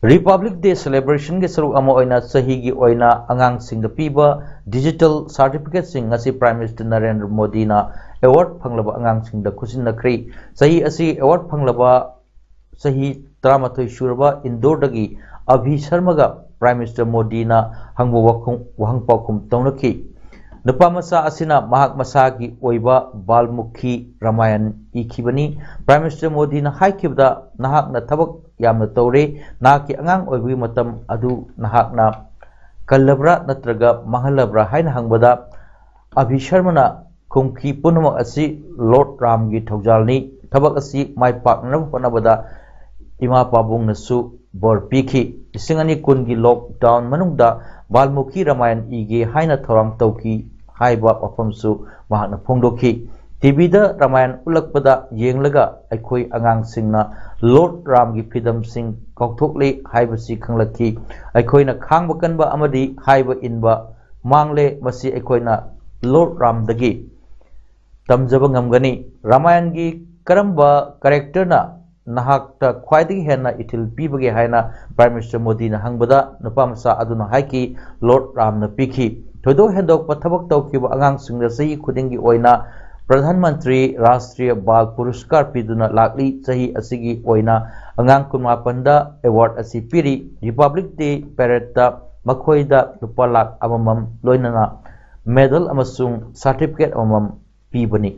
ꯔꯤꯄꯕ꯭ꯂꯤꯛ ꯗꯦ ꯁꯦꯂꯦꯕ꯭ꯔꯦꯁꯟꯒꯤ ꯁꯔꯨꯛ ꯑꯃ ꯑꯣꯏꯅ ꯆꯍꯤꯒꯤ ꯑꯣꯏꯅ ꯑꯉꯥꯡꯁꯤꯡꯗ ꯄꯤꯕ ꯗꯤꯖꯤꯇꯦꯜ ꯁꯥꯔꯇꯤꯐꯤꯀꯦꯠꯁꯤꯡ ꯉꯁꯤ ꯄ꯭ꯔꯥꯏꯝ ꯃꯤꯅꯤꯁꯇꯔ ꯅꯔꯦꯟꯗ꯭ꯔ ꯃꯣꯗꯤꯅ ꯑꯦꯋꯥꯔꯗ ꯐꯪꯂꯕ ꯑꯉꯥꯡꯁꯤꯡꯗ ꯈꯨꯠꯁꯤꯟꯅꯈ꯭ꯔꯦ꯫ ꯆꯍꯤ ꯑꯁꯤ ꯑꯦꯋꯥꯔꯗ ꯐꯪꯂꯕ ꯆꯍꯤ ꯇꯔꯥꯃꯥꯊꯣꯏ ꯁꯨꯔꯕ ꯏꯟꯗꯣꯔꯗꯒꯤ ꯑꯚꯤ ꯁꯔꯃꯒ ꯄ꯭ꯔꯥꯏꯝ ꯃꯤꯅꯤꯁꯇꯔ ꯃꯣꯗꯤꯅ ꯍꯪꯕ ꯋꯥꯈꯨꯝ-, ꯋꯥꯍꯪ ꯄꯥꯎꯈꯨꯝ ꯇꯧꯅꯈꯤ꯫ ꯅꯨꯄꯥ ꯃꯆꯥ ꯑꯁꯤꯅ ꯃꯍꯥꯛ ꯃꯁꯥꯒꯤ ꯑꯣꯏꯕ ꯕꯥꯜꯃꯨꯈꯤ ꯔꯥꯃꯥꯌꯟ ꯏꯈꯤꯕꯅꯤ꯫ ꯄ꯭ꯔꯥꯏꯝ ꯃꯤꯅꯤꯁꯇꯔ ꯃꯣꯗꯤꯅ ꯍꯥꯏꯈꯤꯕꯗ, "ꯅꯍꯥꯛꯅ ꯊꯕꯛ ꯌꯥꯝꯅ ꯇꯧꯔꯦ꯫ ꯅꯍꯥꯛꯀꯤ ꯑꯉꯥꯡ ꯑꯣꯏꯕꯒꯤ ꯃꯇꯝ ꯑꯗꯨ ꯅꯍꯥꯛꯅ ꯀꯜꯂꯕ꯭ꯔꯥ ꯅꯠꯇ꯭ꯔꯒ ꯃꯥꯡꯍꯜꯂꯕ꯭ꯔꯥ?" ꯍꯥꯏꯅ ꯍꯪꯕꯗ, ꯑꯚꯤ ꯁꯔꯃꯅ ꯈꯨꯝꯈꯤ, "ꯄꯨꯝꯅꯃꯛ ꯑꯁꯤ ꯂꯣꯔꯗ ꯔꯥꯝꯒꯤ ꯊꯧꯖꯥꯜꯅꯤ꯫ ꯊꯕꯛ ꯑꯁꯤ ꯃꯥꯏ ꯄꯥꯛꯅꯅꯕ ꯍꯣꯠꯅꯕꯗ ꯏꯃꯥ ꯄꯥꯕꯨꯡꯅꯁꯨ ꯕꯣꯔ ꯄꯤꯈꯤ꯫ ꯂꯤꯁꯤꯡ ꯑꯅꯤ ꯀꯨꯟꯒꯤ ꯂꯣꯛꯗꯥꯎꯟ ꯃꯅꯨꯡꯗ ꯕꯥꯜꯃꯨꯈꯤ ꯔꯥꯃꯥꯌꯟ ꯏꯒꯦ ꯍꯥꯏꯅ ꯊꯧꯔꯥꯡ ꯇꯧꯈꯤ" ꯍꯥꯏꯕ ꯋꯥꯐꯝꯁꯨ ꯃꯍꯥꯛꯅ ꯐꯣꯡꯗꯣꯛꯈꯤ꯫ ꯇꯤꯚꯤꯗ ꯔꯥꯃꯥꯌꯟ ꯎꯠꯂꯛꯄꯗ ꯌꯦꯡꯂꯒ ꯑꯩꯈꯣꯏ ꯑꯉꯥꯡꯁꯤꯡꯅ ꯂꯣꯔꯗ ꯔꯥꯝꯒꯤ ꯐꯤꯗꯝꯁꯤꯡ ꯀꯥꯎꯊꯣꯛꯂꯦ ꯍꯥꯏꯕꯁꯤ ꯈꯪꯂꯛꯈꯤ꯫ ꯑꯩꯈꯣꯏꯅ ꯈꯥꯡꯕ ꯀꯟꯕ ꯑꯃꯗꯤ ꯍꯥꯏꯕ ꯏꯟꯕ ꯃꯥꯡꯂꯦ꯫ ꯃꯁꯤ ꯑꯩꯈꯣꯏꯅ ꯂꯣꯔꯗ ꯔꯥꯝꯗꯒꯤ ꯇꯝꯖꯕ ꯉꯝꯒꯅꯤ꯫ ꯔꯥꯃꯥꯌꯟꯒꯤ ꯀꯔꯝꯕ ꯀꯦꯔꯦꯛꯇꯔꯅ ꯅꯍꯥꯛꯇ ꯈ꯭ꯋꯥꯏꯗꯒꯤ ꯍꯦꯟꯅ ꯏꯊꯤꯜ ꯄꯤꯕꯒꯦ ꯍꯥꯏꯅ ꯄ꯭ꯔꯥꯏꯝ ꯃꯤꯅꯤꯁꯇꯔ ꯃꯣꯗꯤꯅ ꯍꯪꯕꯗ, ꯅꯨꯄꯥ ꯃꯆꯥ ꯑꯗꯨꯅ ꯍꯥꯏꯈꯤ, "ꯂꯣꯔꯗ ꯔꯥꯝꯅ ꯄꯤꯈꯤ꯫ ꯊꯣꯏꯗꯣꯛ ꯍꯦꯟꯗꯣꯛꯄ ꯊꯕꯛ ꯇꯧꯈꯤꯕ ꯑꯉꯥꯡꯁꯤꯡꯗ ꯆꯍꯤ ꯈꯨꯗꯤꯡꯒꯤ ꯑꯣꯏꯅ ꯄ꯭ꯔꯙꯥꯟ ꯃꯟꯇ꯭ꯔꯤ ꯔꯥꯁꯇ꯭ꯔꯤꯌ ꯕꯥꯜ ꯄꯨꯔꯁꯀꯥꯔ ꯄꯤꯗꯨꯅ ꯂꯥꯛꯂꯤ꯫ ꯆꯍꯤ ꯑꯁꯤꯒꯤ ꯑꯣꯏꯅ ꯑꯉꯥꯡ ꯀꯨꯟꯃꯥꯄꯟꯗ ꯑꯦꯋꯥꯔꯗ ꯑꯁꯤ ꯄꯤꯔꯤ꯫ ꯔꯤꯄꯕ꯭ꯂꯤꯛ ꯗꯦ ꯄꯦꯔꯦꯗꯇ ꯃꯈꯣꯏꯗ ꯂꯨꯄꯥ ꯂꯥꯈ ꯑꯃꯃꯝ, ꯂꯣꯏꯅꯅ ꯃꯦꯗꯜ ꯑꯃꯁꯨꯡ ꯁꯥꯔꯇꯤꯐꯤꯀꯦꯠ ꯑꯃꯃꯝ ꯄꯤꯕꯅꯤ"꯫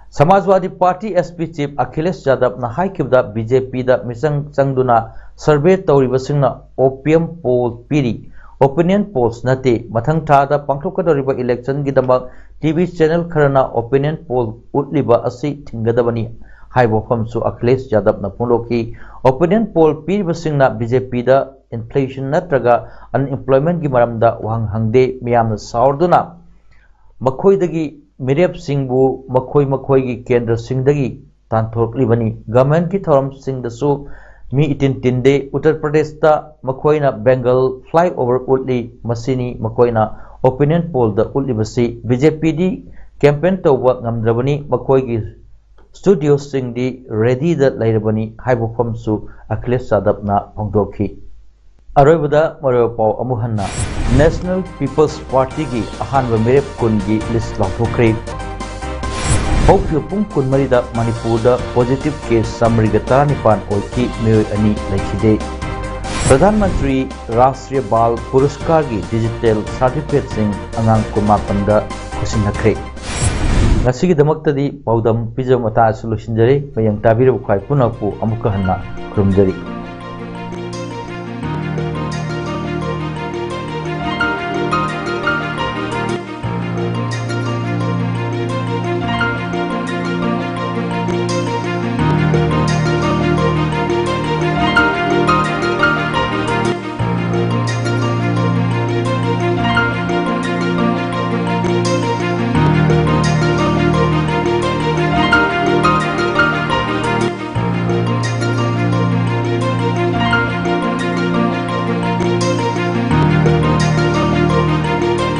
Samajwadi party, S P, chief Akhilesh ꯌꯥꯗꯕꯅ ꯍꯥꯏꯈꯤꯕꯗ, BJP ꯗ ꯃꯤꯆꯪ ꯆꯪꯗꯨꯅ ꯁꯔꯚꯦ ꯇꯧꯔꯤꯕꯁꯤꯡꯅ ꯑꯣꯄꯤꯌꯝ ꯄꯣꯜ ꯄꯤꯔꯤ, ꯑꯣꯄꯤꯅꯤꯌꯟ ꯄꯣꯜꯁ ꯅꯠꯇꯦ꯫ ꯃꯊꯪ ꯊꯥꯗ ꯄꯥꯡꯊꯣꯛꯀꯗꯧꯔꯤꯕ ꯏꯂꯦꯛꯁꯟꯒꯤꯗꯃꯛ TV ꯆꯦꯅꯦꯜ ꯈꯔꯅ ꯑꯣꯄꯤꯅꯤꯌꯟ ꯄꯣꯜ ꯎꯠꯂꯤꯕ ꯑꯁꯤ ꯊꯤꯡꯒꯗꯕꯅꯤ ꯍꯥꯏꯕ ꯋꯥꯐꯝꯁꯨ ꯑꯈꯤꯂꯦꯁ ꯌꯥꯗꯕꯅ ꯐꯣꯡꯗꯣꯛꯈꯤ꯫ ꯑꯣꯄꯤꯅꯤꯌꯟ ꯄꯣꯜ ꯄꯤꯔꯤꯕꯁꯤꯡꯅ BJP ꯗ ꯏꯟꯐ꯭ꯂꯦꯁꯟ ꯅꯠꯇ꯭ꯔꯒ ꯑꯟꯑꯦꯝꯄ꯭ꯂꯣꯏꯃꯦꯟꯒꯤ ꯃꯔꯝꯗ ꯋꯥꯍꯪ ꯍꯪꯗꯦ꯫ ꯃꯤꯌꯥꯝꯅ ꯁꯥꯎꯔꯗꯨꯅ ꯃꯈꯣꯏꯗꯒꯤ ꯃꯤꯔꯦꯞꯁꯤꯡꯕꯨ ꯃꯈꯣꯏ ꯃꯈꯣꯏꯒꯤ ꯀꯦꯟꯗ꯭ꯔꯁꯤꯡꯗꯒꯤ ꯇꯥꯟꯊꯣꯔꯛꯂꯤꯕꯅꯤ꯫ ꯒꯚꯔꯟꯃꯦꯟꯠꯀꯤ ꯊꯧꯔꯝꯁꯤꯡꯗꯁꯨ ꯃꯤ ꯏꯇꯤꯟ ꯇꯤꯟꯗꯦ꯫ ꯎꯠꯇꯔ ꯄ꯭ꯔꯗꯦꯁꯇ ꯃꯈꯣꯏꯅ ꯕꯦꯡꯒꯜ ꯐ꯭ꯂꯥꯏꯑꯣꯚꯔ ꯎꯠꯂꯤ꯫ ꯃꯁꯤꯅꯤ ꯃꯈꯣꯏꯅ ꯑꯣꯄꯤꯅꯤꯌꯟ ꯄꯣꯜꯗ ꯎꯠꯂꯤꯕꯁꯤ꯫ BJP ꯗꯤ ꯀꯦꯝꯄꯦꯟ ꯇꯧꯕ ꯉꯝꯗ꯭ꯔꯕꯅꯤ꯫ ꯃꯈꯣꯏꯒꯤ ꯁ꯭ꯇꯨꯗꯤꯑꯣꯁꯤꯡꯗꯤ ꯔꯦꯗꯤꯗ ꯂꯩꯔꯕꯅꯤ ꯍꯥꯏꯕ ꯋꯥꯐꯝꯁꯨ ꯑꯈꯤꯂꯦꯁ ꯌꯥꯗꯕꯅ ꯐꯣꯡꯗꯣꯛꯈꯤ꯫ ꯑꯔꯣꯏꯕꯗ ꯃꯔꯨꯑꯣꯏꯕ ꯄꯥꯎ ꯑꯃꯨꯛ ꯍꯟꯅ꯫ ꯅꯦꯁꯅꯦꯜ ꯄꯤꯄꯜꯁ ꯄꯥꯔꯇꯤꯒꯤ ꯑꯍꯥꯟꯕ ꯃꯤꯔꯦꯞ ꯀꯨꯟꯒꯤ ꯂꯤꯁ꯭ꯠ ꯂꯥꯎꯊꯣꯛꯈ꯭ꯔꯦ꯫ ꯍꯧꯈꯤꯕ ꯄꯨꯡ ꯀꯨꯟꯃꯔꯤꯗ ꯃꯅꯤꯄꯨꯔꯗ ꯄꯣꯖꯤꯇꯤꯚ ꯀꯦꯁ ꯆꯥꯃꯔꯤꯒ ꯇꯔꯥꯅꯤꯄꯥꯟ ꯑꯣꯏꯈꯤ, ꯃꯤꯑꯣꯏ ꯑꯅꯤ ꯂꯩꯈꯤꯗꯦ꯫ ꯄ꯭ꯔꯙꯥꯟ ꯃꯟꯇ꯭ꯔꯤ ꯔꯥꯁꯇ꯭ꯔꯤꯌ ꯕꯥꯜ ꯄꯨꯔꯁꯀꯥꯔꯒꯤ ꯗꯤꯖꯤꯇꯦꯜ ꯁꯥꯔꯇꯤꯐꯤꯀꯦꯠꯁꯤꯡ ꯑꯉꯥꯡ ꯀꯨꯟꯃꯥꯄꯟꯗ ꯈꯨꯠꯁꯤꯟꯅꯈ꯭ꯔꯦ꯫ ꯉꯁꯤꯒꯤꯗꯃꯛꯇꯗꯤ ꯄꯥꯎꯗꯝ ꯄꯤꯖꯕ ꯃꯇꯥꯡ ꯑꯁꯤꯗ ꯂꯣꯏꯁꯤꯟꯖꯔꯦ꯫ ꯃꯌꯦꯡ ꯇꯥꯕꯤꯔꯕ ꯈ꯭ꯋꯥꯏ ꯄꯨꯝꯅꯃꯛꯄꯨ ꯑꯃꯨꯛꯀ ꯍꯟꯅ ꯈꯨꯔꯨꯝꯖꯔꯤ꯫